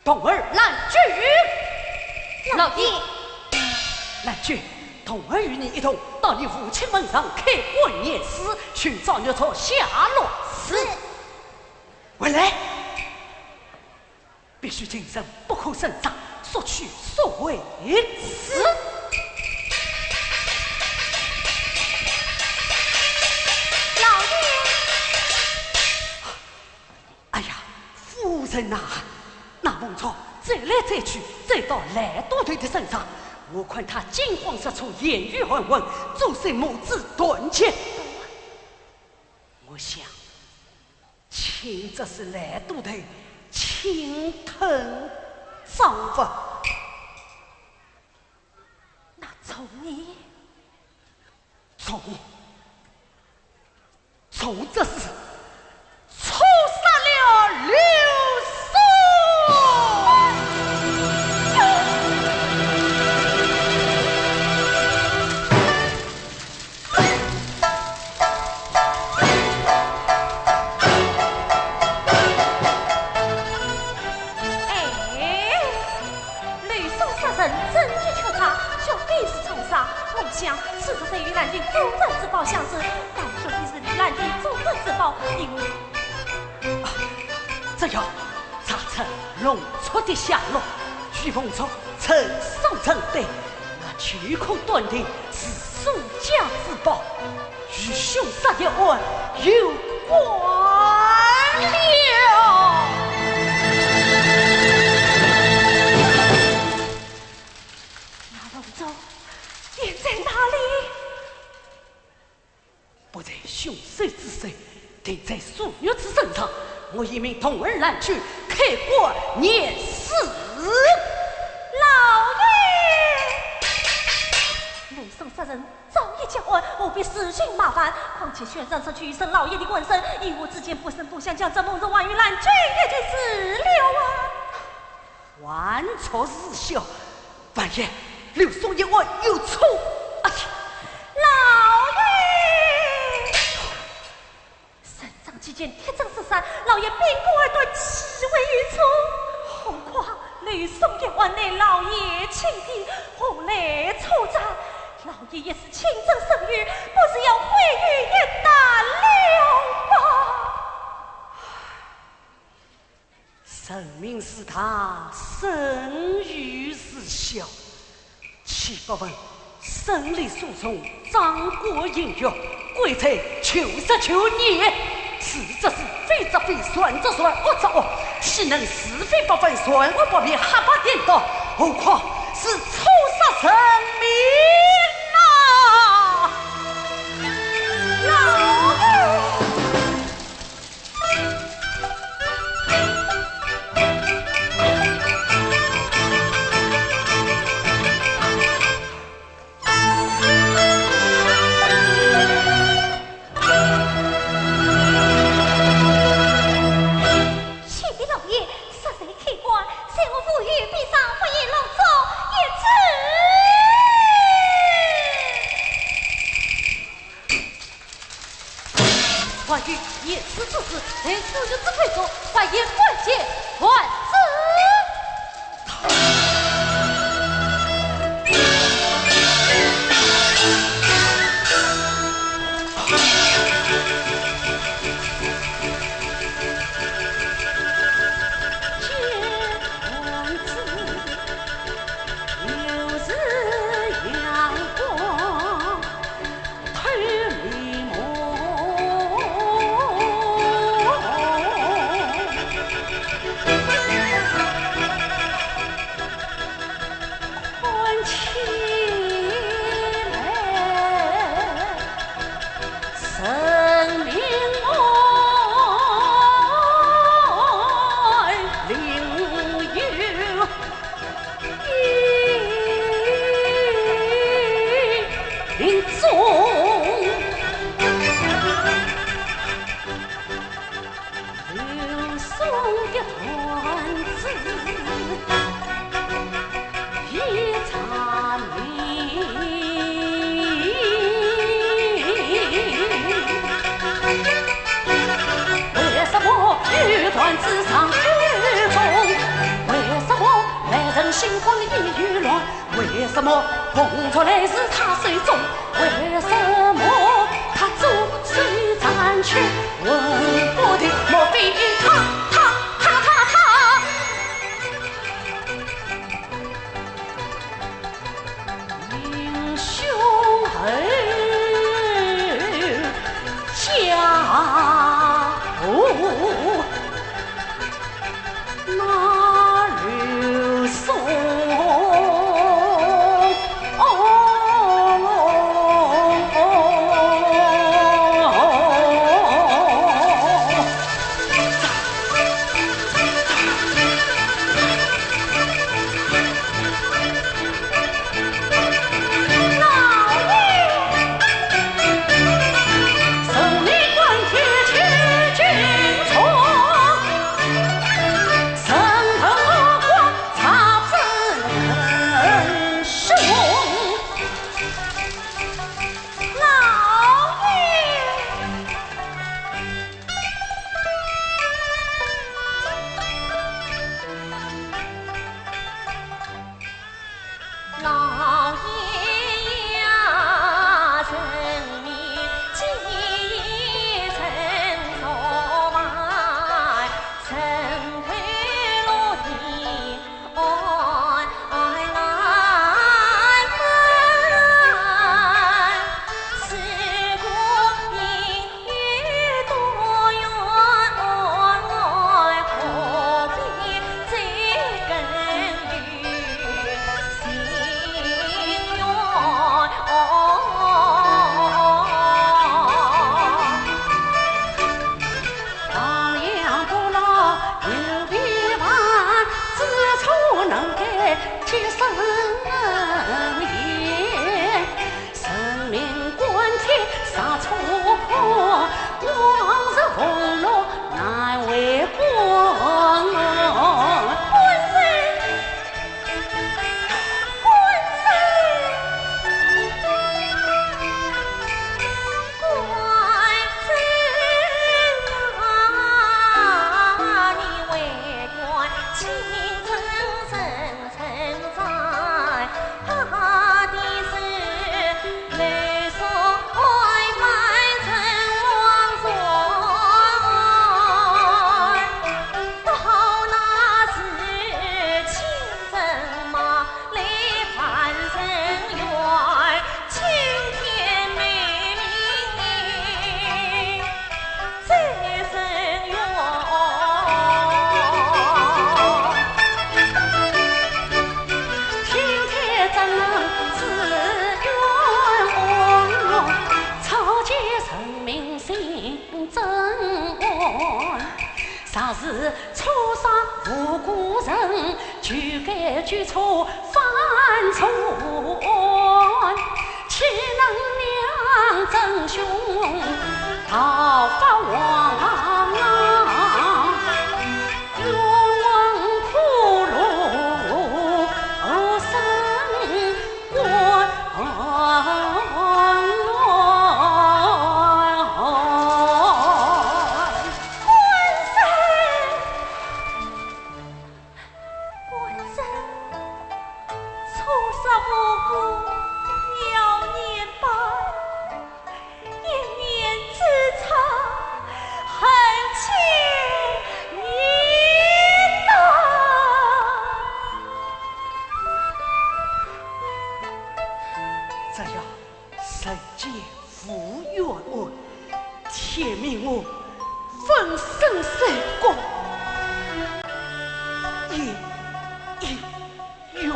童儿兰君。老爷。兰君，童儿与你一同到你父亲门上开棺验尸，寻找玉钗下落。是。 回来，必须谨慎，不可声张，速去速回。是。老爷。哎呀，夫人呐，那凤钗走来走去，走到兰都头的身上，我看她惊慌失措，言语含混，左手拇指断绝。我想， 卿这是来都头侵吞赃物。那锺呢？锺，锺这是错杀了刘宋。 哎，刘宋杀人，证据确凿，绝非是错杀。我想，此物虽与兰亭祖传之宝相似，但绝非是兰亭祖传之宝，因为……啊，只要查出锺钉的下落，与凤钗成双成对，那就可断定是 宋家之宝，与凶杀一案有关了。那凤钗现在哪里？不在凶手之手， 定在苏玉芝身上，我已命童儿兰君开棺验尸。老爷！刘宋杀人，早已结案，何必自寻麻烦？况且宣传出去，以沈老爷的官声，一时之间不声不响，将这凤钗还与兰君一起死了啊！ 还锺事小，万一刘宋一案有错，哎呀！老爷！圣上既见铁证如山，老爷凭空而断，岂会有错？何况刘宋一案乃老爷亲笔，何来错жаз？老爷一时亲证身语，不是要毁于一旦了吧？ 人命事大，声誉事小，岂不闻胜利诉讼，赃官刑狱，贵罪求赦求免。是则是，非则非，善则善，恶则恶，岂能是非不分，善恶不辨，黑白颠倒？何况是错杀人命啊！老爷！ 启禀老爷，赦罪开棺，随我赴御，闭上，不言漏奏一字。于严氏之事，在朱由之口中发现关键，万岁！只要人间无冤案，天命我粉身碎骨也，也愿。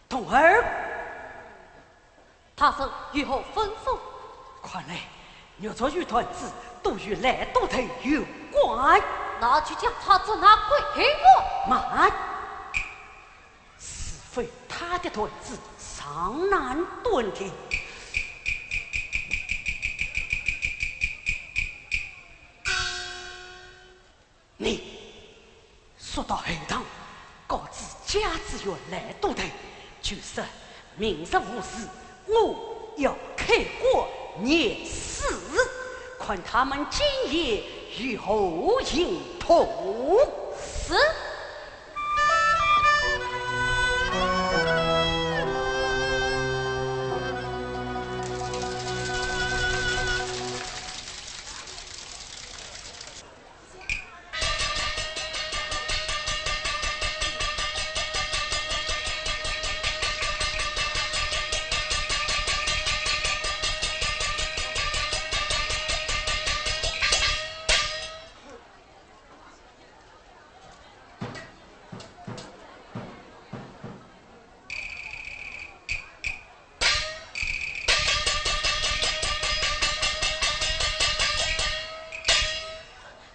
童儿， 大人有何吩咐？看来玉镯与缎子都与烂赌头有关。那就将缎子拿归我。慢，是否他的缎子尚难断定？你 速到后堂，告知家主与烂赌头，就说明日午时，我要开棺验尸，看他们今夜有何行动。是。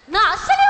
拿下了。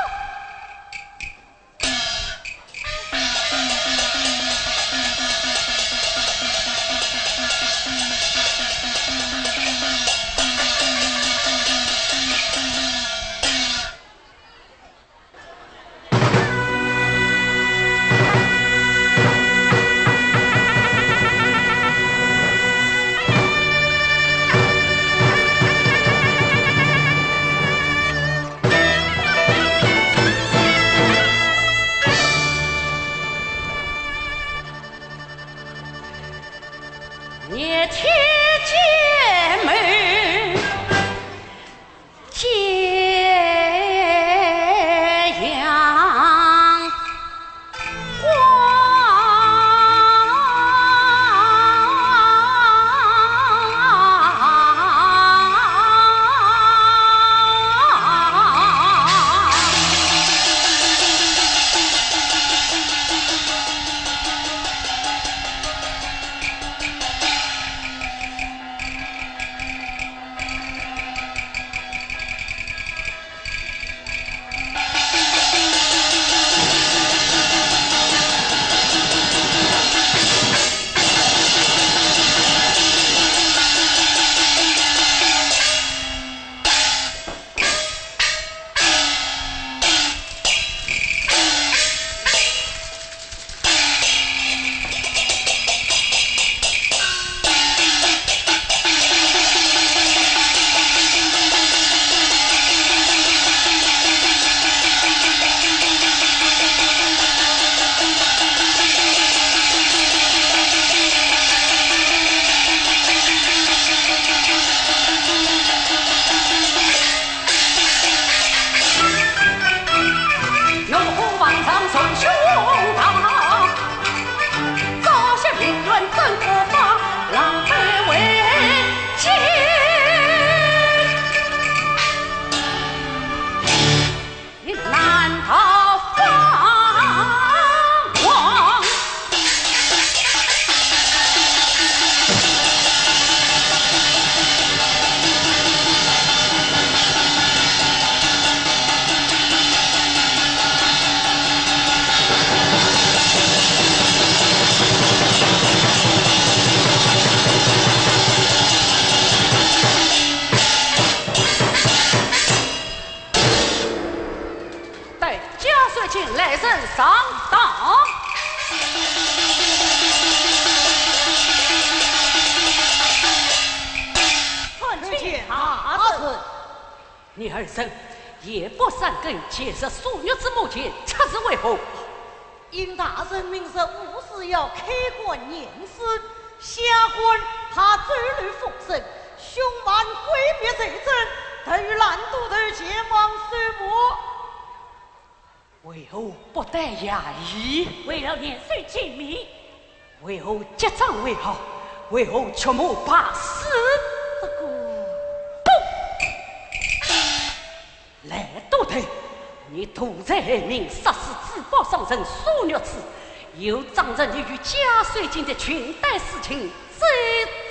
带家属请来人上堂。参见大人。你二人夜不三更，前来数月之母前，此事为何？ 因大人明日午时要开棺验尸，下官怕走漏风声，凶犯毁灭罪证，特与烂赌头前往搜捕。为何不带衙役？为了严守禁命。为何结账为好？为何出谋霸市？这个，不！来都头，你图财害命，杀死珠宝商人苏玉珠，又仗着你与贾守敬的裙带私情，栽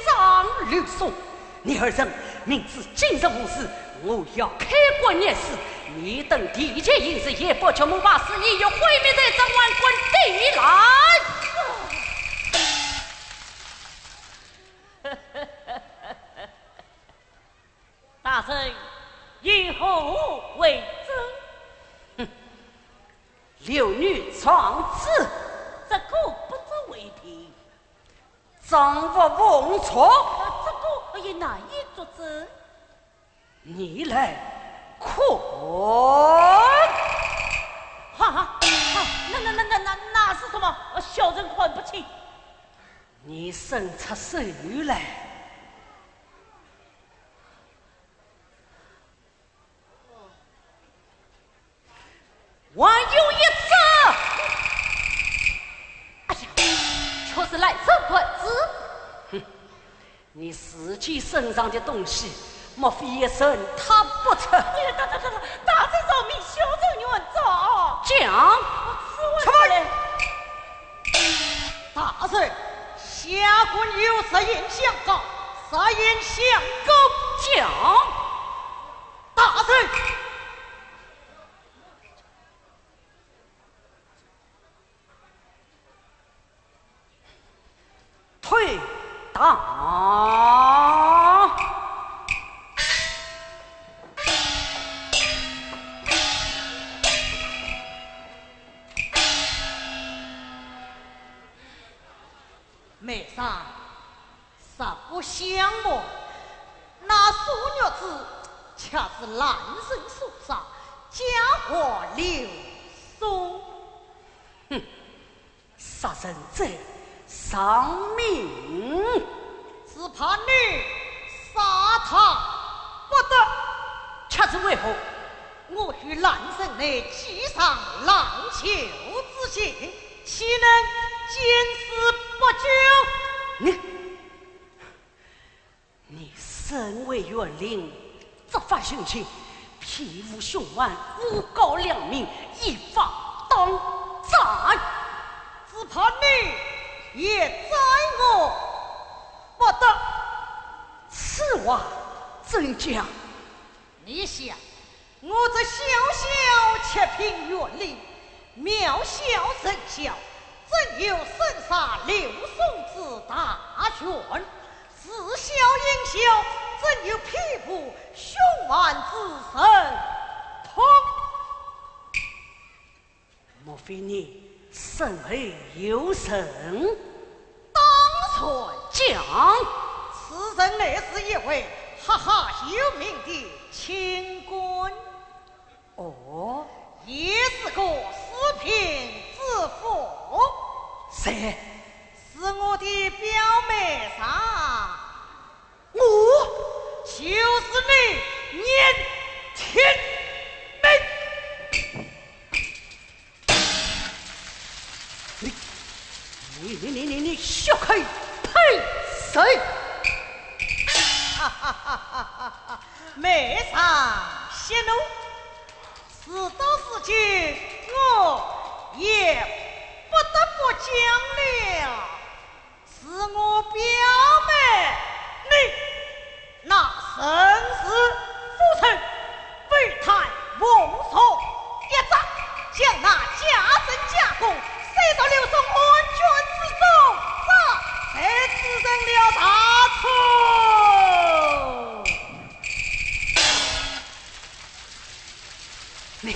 赃漏收。 你二人明知今日无事，我要开棺验尸，你等提前行事，也不出谋霸市，意欲毁灭在这万官地来。大人以何为证？哼，刘女状纸，这个不足为凭。 账簿奉出。这个也难以作证。你来看。哈哈，啊，那那那那那那是什么？呃，小人看不清。你伸出手来。 还有一只。哎呀，却是烂手断子。哼，你自己身上的东西，莫非也认他不出？哎呀，大大大大，大人饶命，小人愿招。讲，出来。大人，下官有实言相告，实言相告。讲。大人。 退堂。梅桑，实不相瞒，那苏玉珠却是烂人所杀，家破留守。哼， 杀人者偿命。只怕你杀他不得。却是为何？我与烂人乃结上郎舅之情，岂能见死不救？你， 你身为县令，执法巡勤，庇护凶犯，诬告良民，依法当斩。只怕你也斩我不得。此话怎讲？你想， 我这小小七品县令，渺小人小，怎有生杀刘宋之大权？自小因小，怎有庇护凶犯之神通？莫非你身后有人？当然讲，此人乃是一位赫赫有名的清官。 哦，也是个四品知府。谁？是我的表妹丈。我？就是你，年天明。 你，你，你，你，你，你，血口喷人！哈哈哈哈哈！妹丈息怒，事到如今，我也不得不讲了。 是我表妹，你那人是夫人，被他蒙受一掌，将那家珍家供，塞到刘宋案卷之中，这才滋成了大错。你，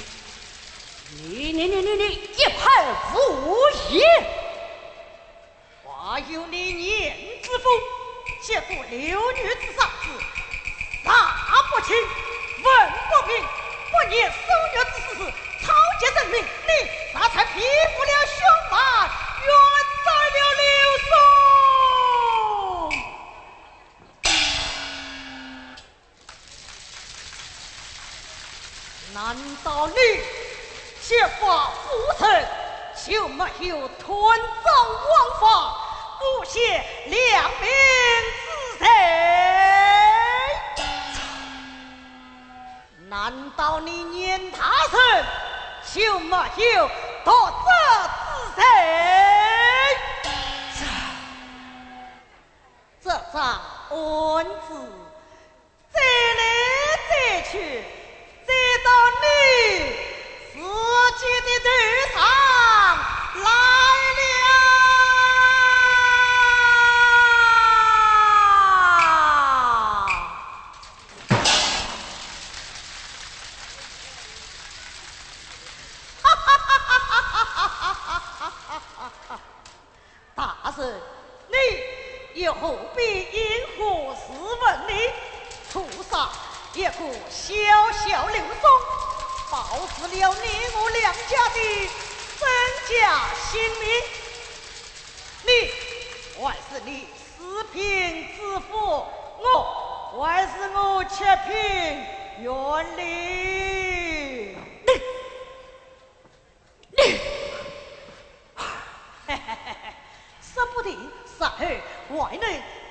你，你，你，你，你一派胡言！ 花有你年之福，结果刘女之杀子，杀不清，问不明，不念苏玉珠之死，草菅人命，你杀才庇护了凶犯，冤枉了刘宋。难道你削发无罪，就没有断章枉法、诬陷良民之罪？难道你严大人就没有渎职之罪？这桩案子追来追去，追到你自己的头上来了。大人，你又何必因何事问呢？误杀一个小小刘总，暴致了你我两家的身家性命。你还是你四品知府，我还是我七品县令。你，你，说不定日后还能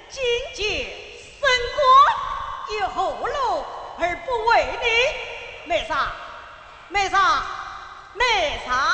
进阶升官，又何乐而不为呢？梅丈，梅丈，梅丈啊！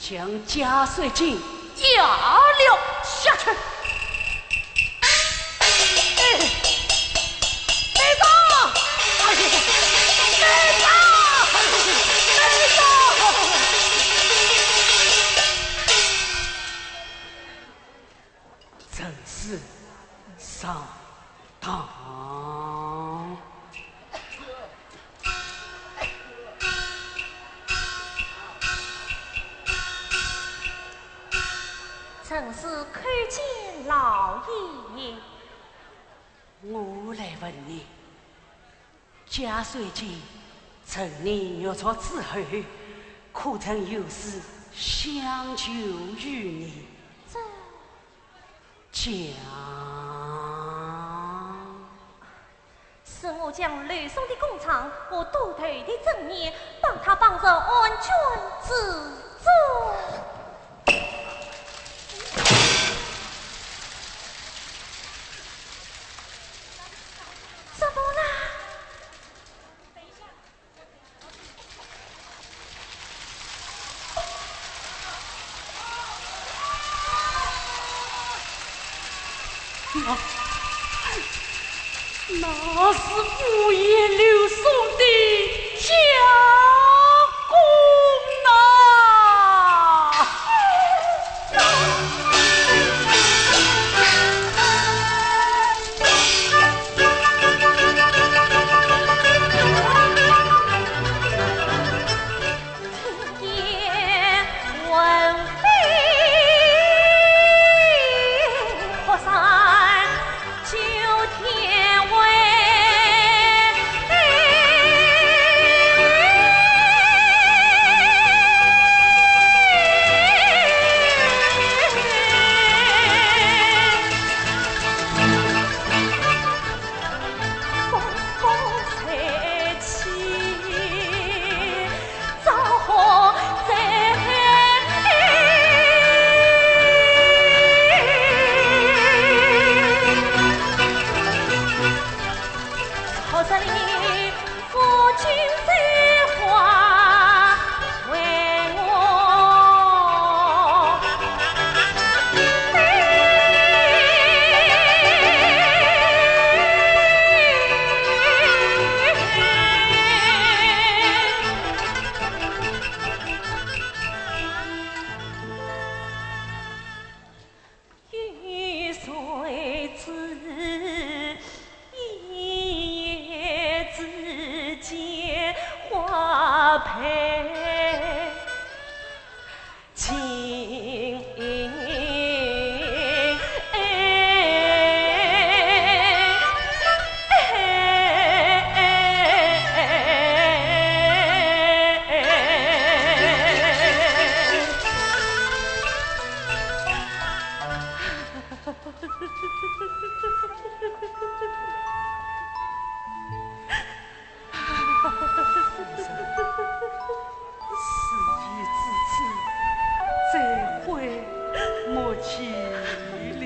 将嘉帅钧压了下去。哎，队长！哎呀，队长！队长！陈氏上堂。 陈氏叩见老爷。我来问你，嘉帅钧趁你入朝之后，可曾有事相求于你？这……讲。 是我将刘宋的工厂和都头的正面，帮他绑入案卷之中。怎么啦？ 那，那是无颜刘宋的家公呐！事已至此，再悔莫及了。你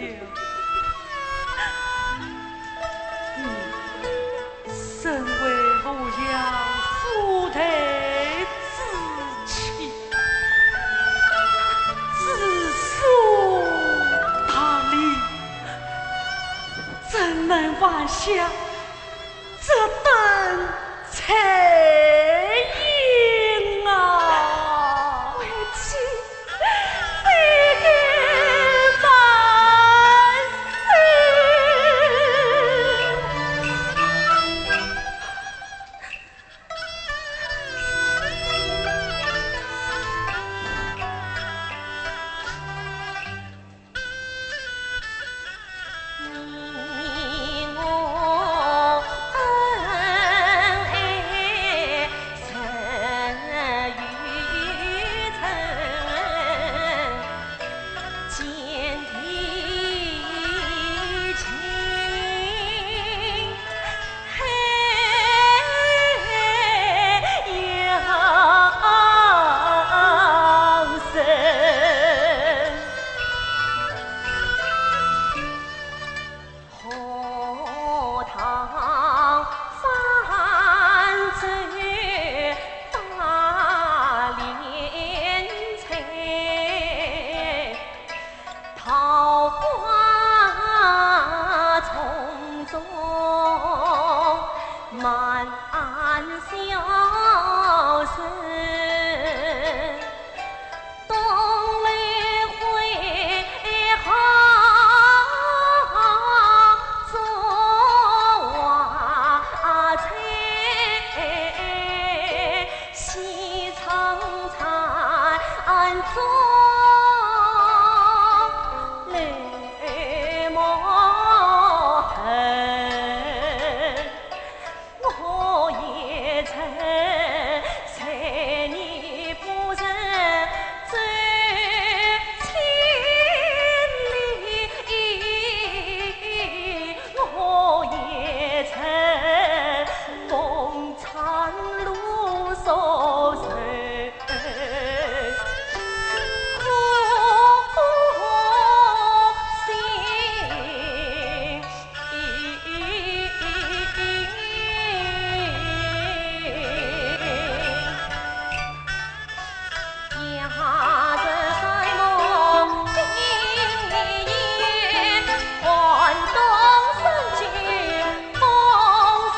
身为武阳府台之妻，知书达理，怎能妄下 这等彩影啊！为妻非敢万岁。小生东来回好做啊，在西长安中来莫恨。 我也曾在你不曾走千里，我也曾风餐露宿愁苦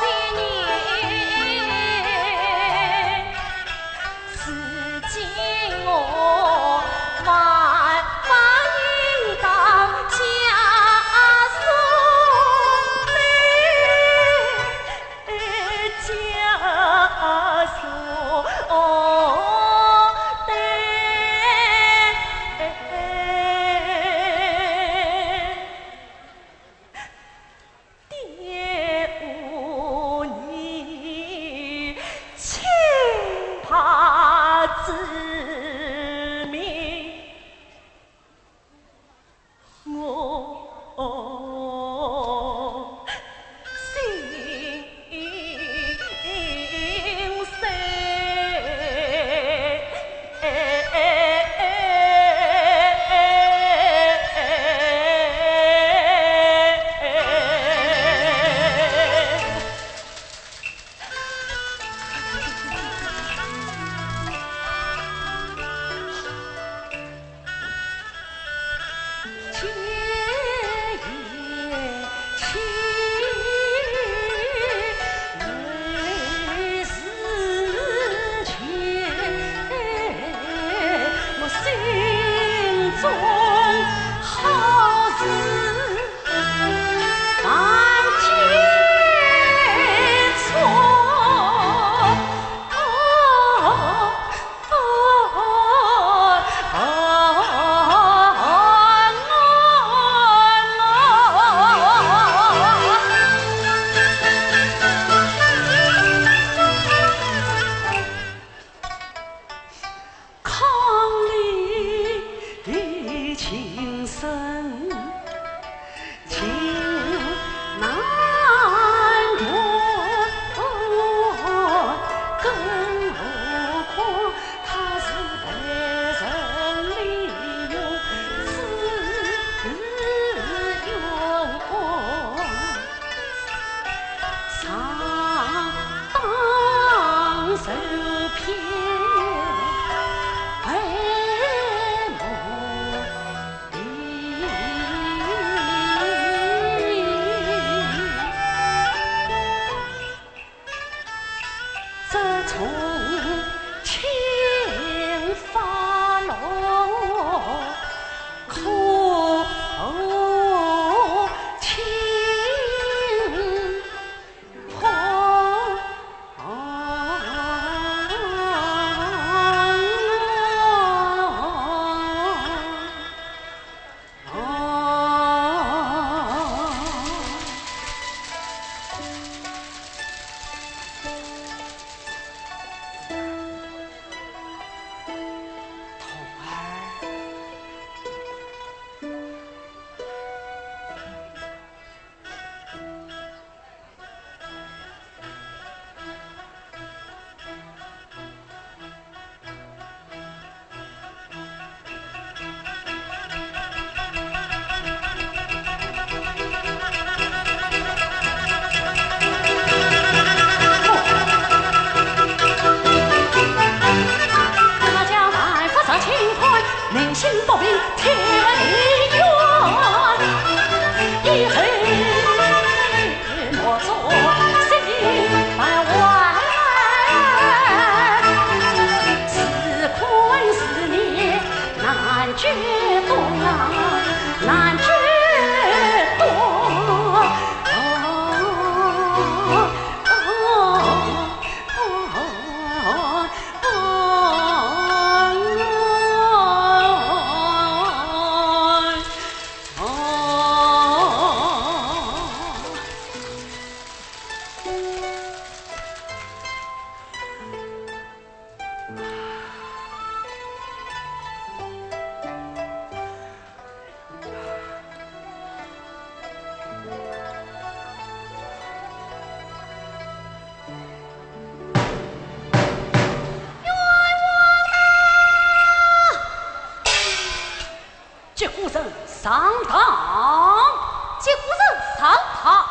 心。 如今我万万应当家书，家书。爹无你清白之命，我心碎。 伉俪情深情难断，更何况她是被人利用，自有冤枉。 常当受骗为奴婢。这从前发落可情上堂，见古人上堂。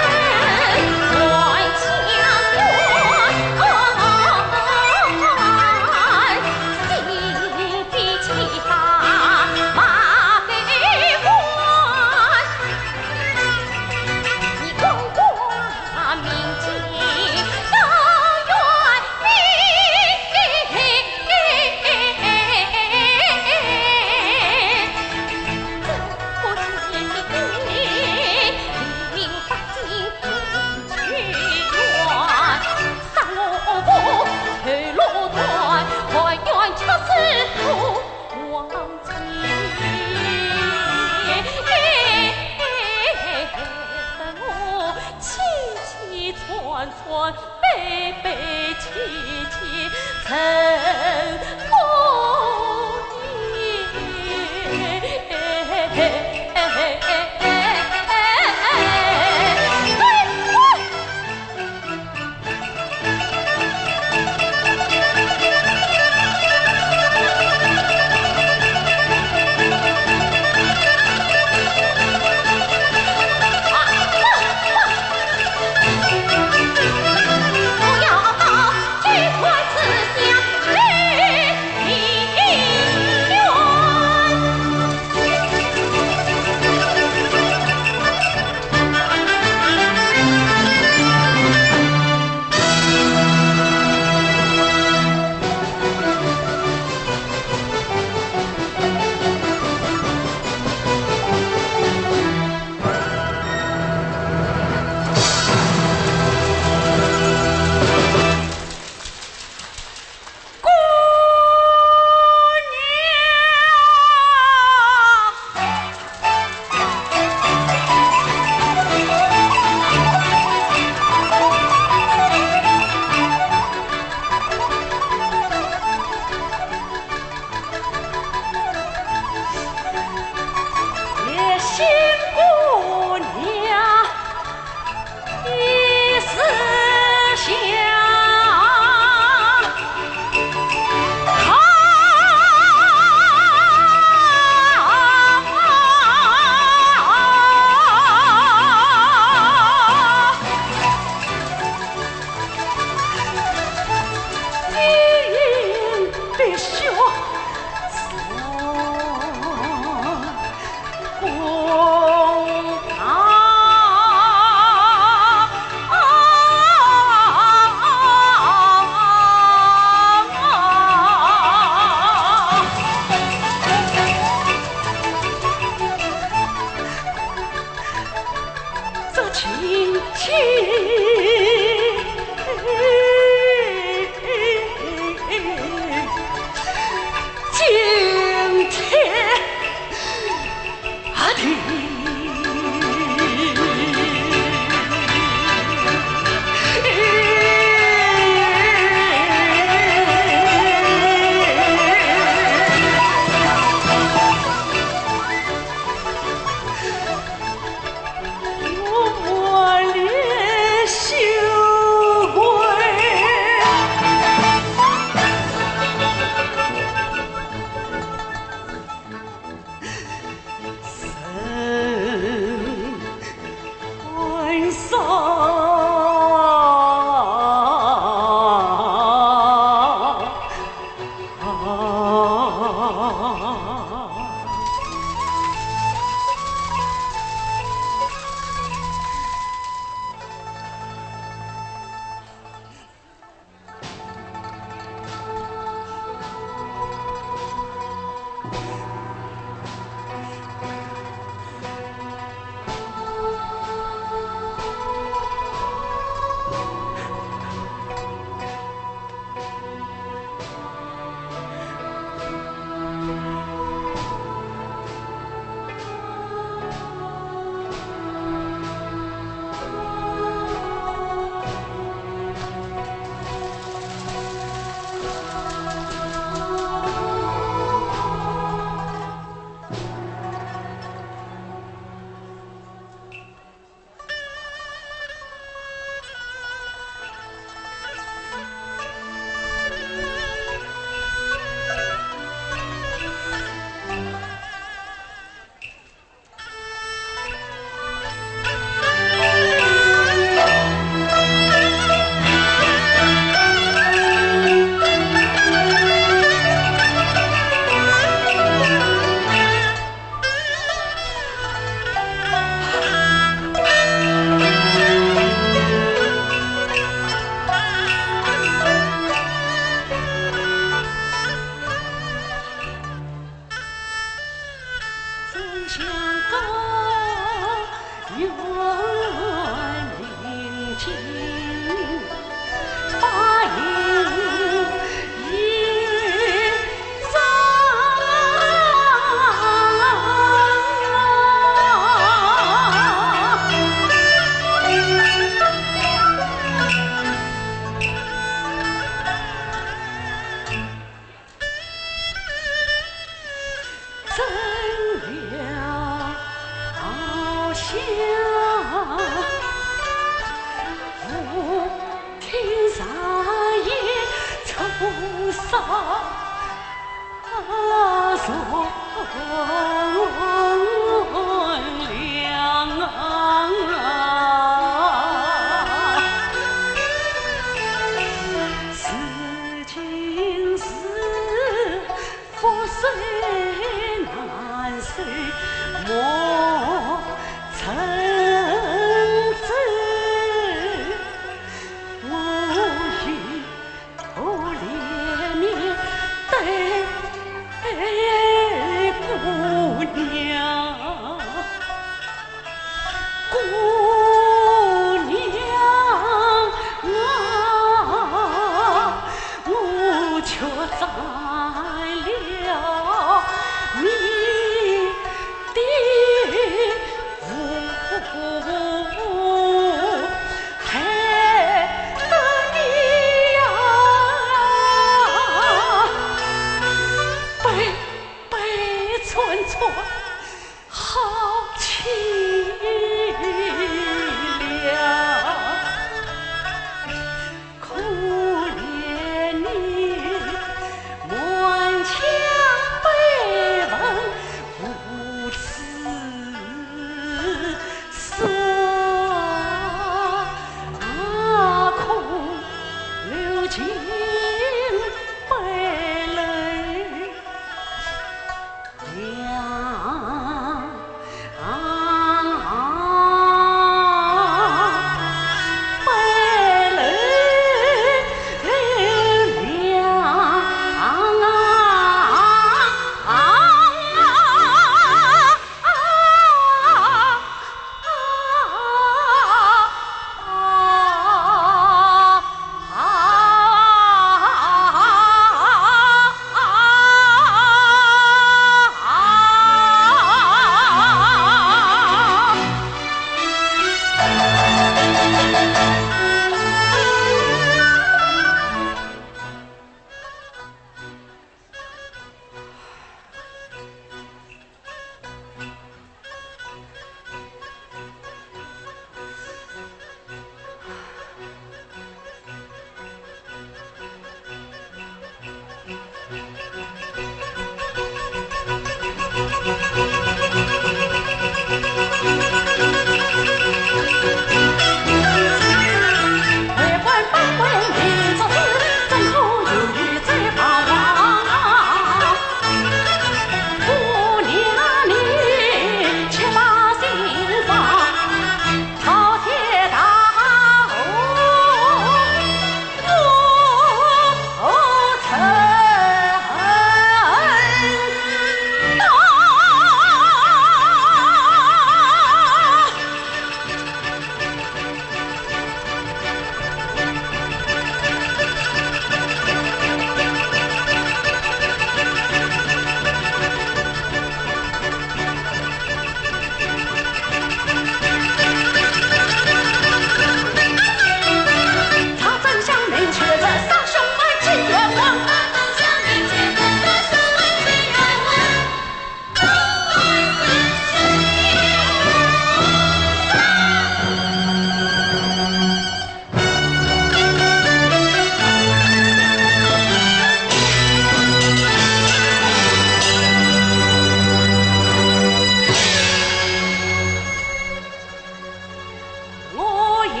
我也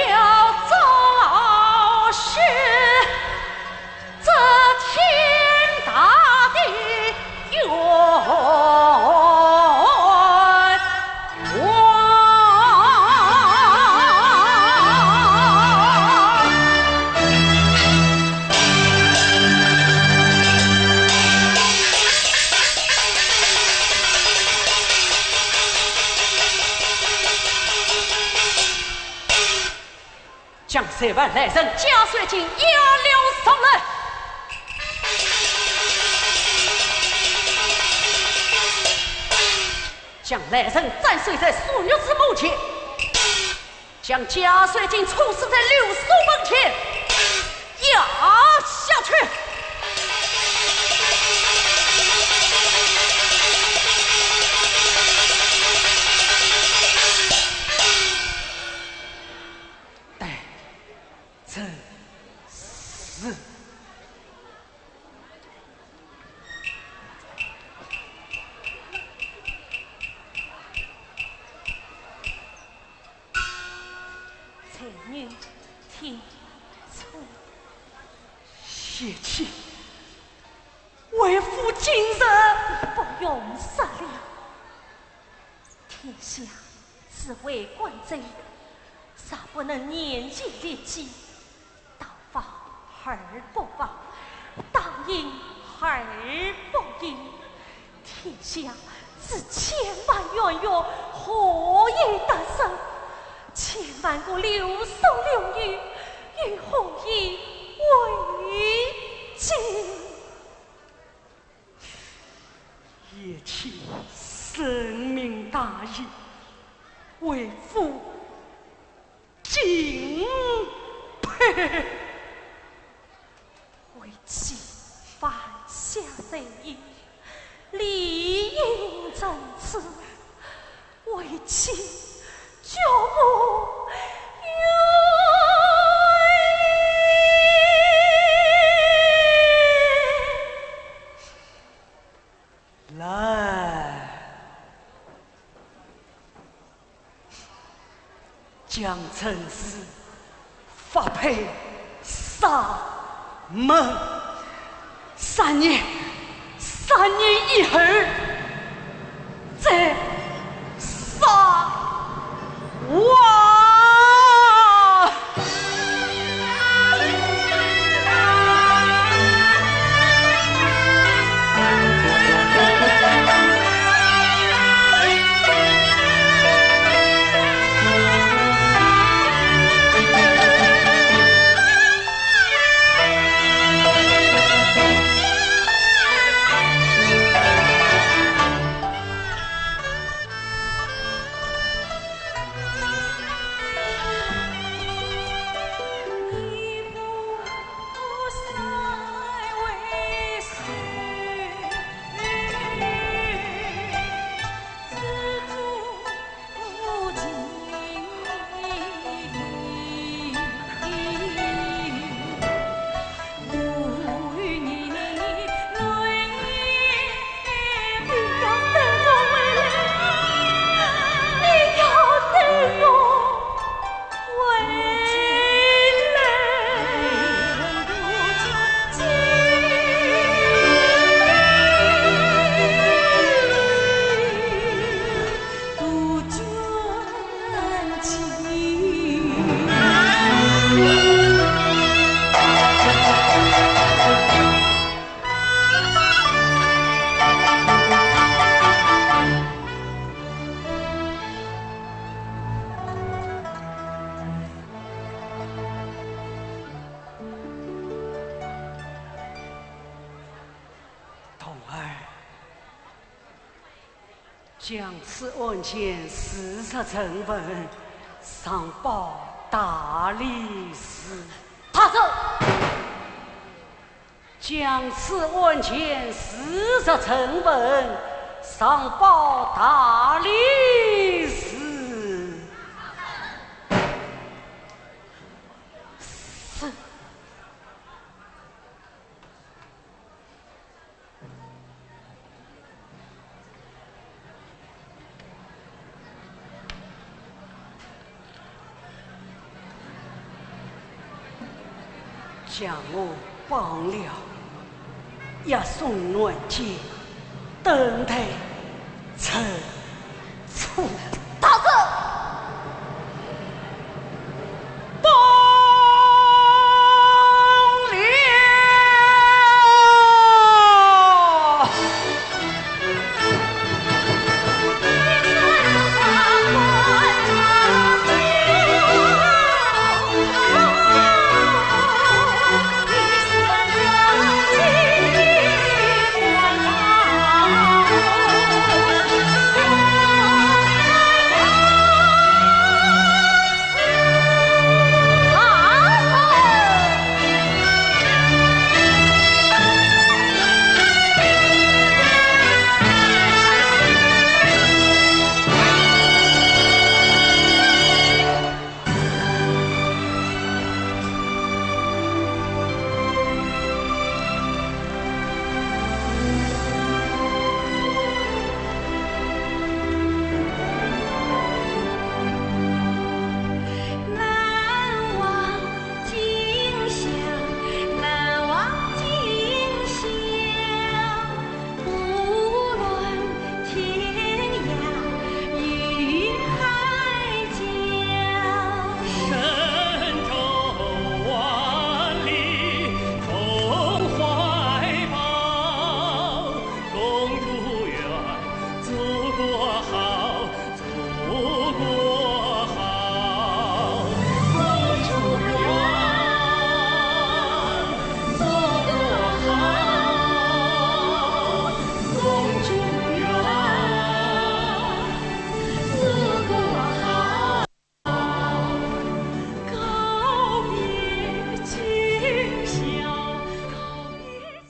要昭雪，这天大地冤枉。 将罪犯来人，押上京，押了上来。将来人斩首在苏玉芝墓前，将押上京处死在刘宿门前，押下去。女听错。贤妻，为父今日不容失礼。天下至为官者，若不能年节列祭， 道法而不忘，道义而不义。天下之千万冤狱，何以得生？千万个刘宋刘女，与何以为继？贤妻深明大义，为父 敬佩。为妻犯下罪业，理应从此。为妻绝无冤枉。 来，将陈氏发配沙门。三年，三年以后再 杀我！童儿，将此案件事实陈文，上报大理寺。大人！将此案件事实陈文，上报大理寺。是。 将我绑了，押送南京，等待陈